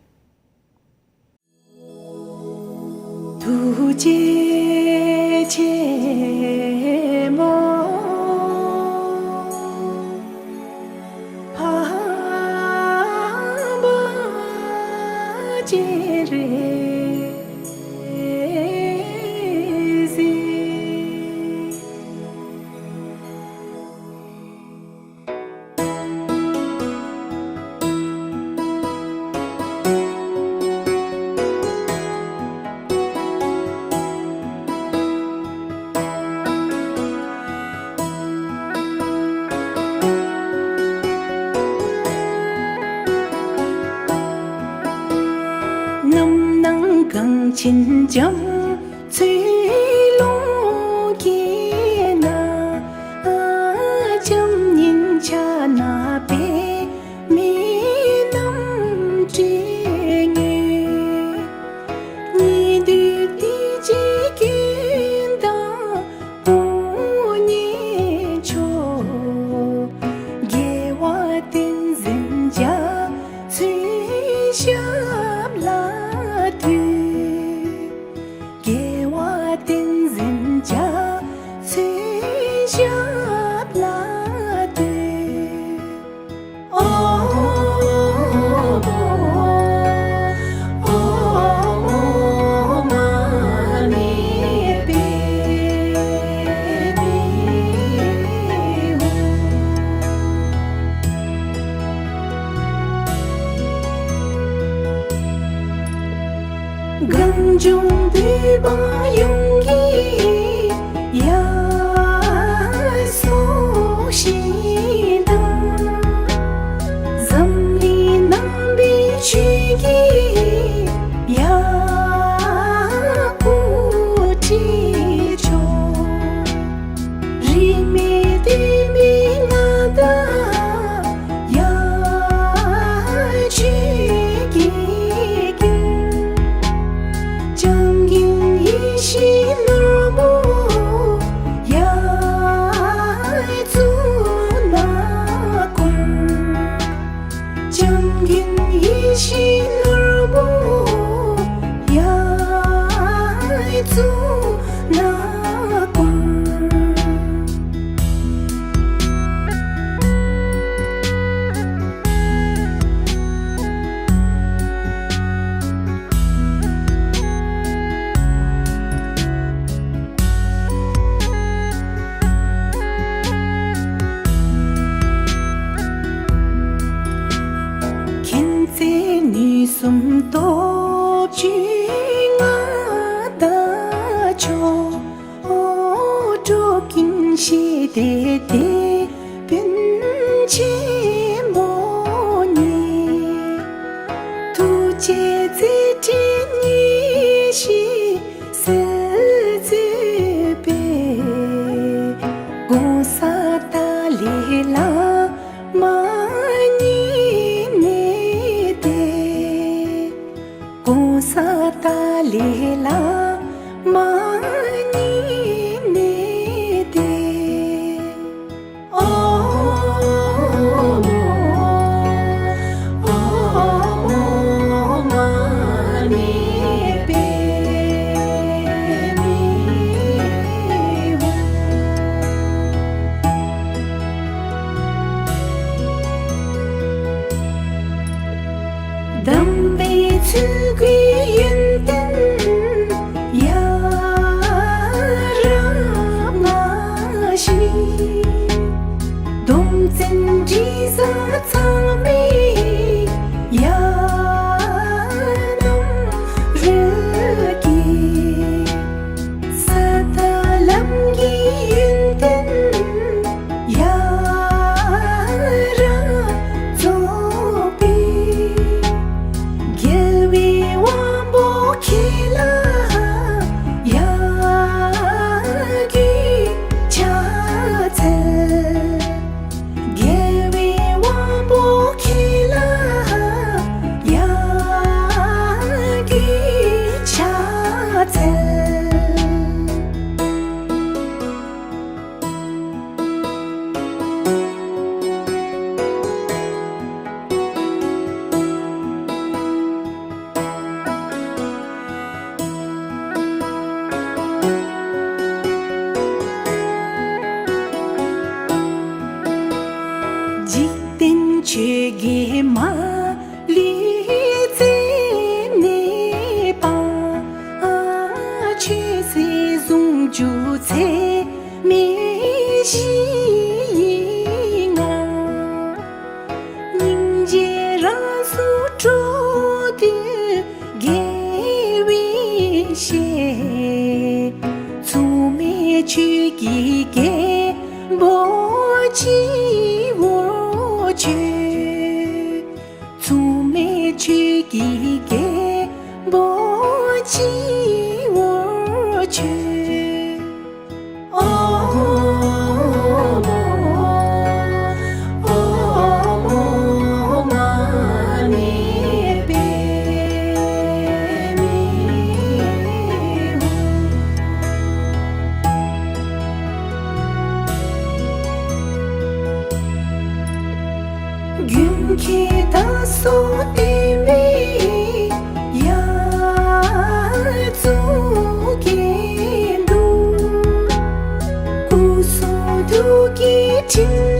ཐུགས་རྗེ་ཆེན་མོ། འཕགས་པ་སྤྱན་རས་གཟིགས། རྣམ་སྣང་གངས་ཅན་འཇམ་ཚོས་ཀླུང་གི་ནང་། བྱམས་སྙིང་ཕྱག་ན་པདྨའི་རྣམ་སྤྲུལ་དངོས། སྙིགས་དུས་དུས་ཀྱི་ཀུན་ཏུ་དགོངས་ཉིད་མཆོག། རྒྱལ་བ་བསྟན་འཛིན་རྒྱ་མཚོའི་ཞབས་ལ་འདུད། རྒྱལ་བ་བསྟན་འཛིན་རྒྱ་མཚོའི་ཞབས་ལ་འདུད། གངས་ལྗོངས་བོད་འབངས་ཡོངས་ཀྱི་ཡ་སོགས་ཤིང་དང་། འཛམ་གླིང་ནང་པའི་ཆོས་ཀྱི་ཡ་གོ་ཁྲི་མཆོག། རིས་མེད་བསྟན་པའི་མངའ་བདག་ཡ་ཆོས་ཀྱི་ཀུན། བྱམས་མགོན་ཡེ་ གསུམ་སྟོབས་བཅུ་མངའ་བདག་མཆོག་འགྲོ་ཀུན་ཞི་བདེའི་དེད་དཔོན་ཆེན་པོ་ཉིད། ཐུགས་རྗེའི་རྩལ་ཕྲན་ཉེར་བཞི་སྲིད་རྩེའི་དཔལ། གོང་ས་ཏཱ་ལའི་བླ་མ་ཉིད་ནས་འདས། གོང་ས་ཏཱ་ལའི་བླ་མ་ཉིད་ནས་འདས། ཨོཾ་ཨོཾ་ཨོཾ་མ་ཎི་པདྨེ་ཧཱུྃ། དམ་པའི་ཆོས་ཀྱི་ཡོན་ཏན་ཡ་རབས་མངའ་ཞིང་། སྡོམ་བརྩོན་དྲི་བཟང་ཚང་མའི་ཡ་རྣམ་རོལ་གྱིས། ས་དང་ལམ་གྱི་ཡོན་ཏན་ཡ་རབས་རྫོགས་པའི། རྒྱལ་བའི་དབང་པོ་ཁྱེད་ལ་ཡ་གུས་ཕྱག་འཚལ། རྒྱལ་བའི་དབང་པོ་ཁྱེད་ལ་ཡ་གུས་ཕྱག་འཚལ། འཇིག་རྟེན་ཆོས་བརྒྱད་མ་ལུས་རྩད་ནས་སྤངས། ཆོས་སྲིད་ཟུང་འཇུག་ཚད་མེད་བཞིའི་ངང་། སྙིང་རྗེ་རང་གཟུགས་སྤྲོ་བསྡུ་དགེ་བའི་བཤེས། མཚུངས་མེད་ཆོས་ཀྱི་རྒྱལ་པོ་སྤྱི་བོར་མཆོད། མཚུངས་མེད་ཆོས་ཀྱི་རྒྱལ་པོ་སྤྱི་བོར་མཆོད། ཨོཾ་ཨོཾ་ཨོཾ་མ་ཎི་པདྨེ་ཧཱུྃ། རྒྱུན་ཁྱེར་བདག་སོགས་བསྟན་པའི་ཡ་གཙུག་རྒྱན་དུ། སྐུ་གསུང་ཐུགས་ཀྱི་ཕྲིན་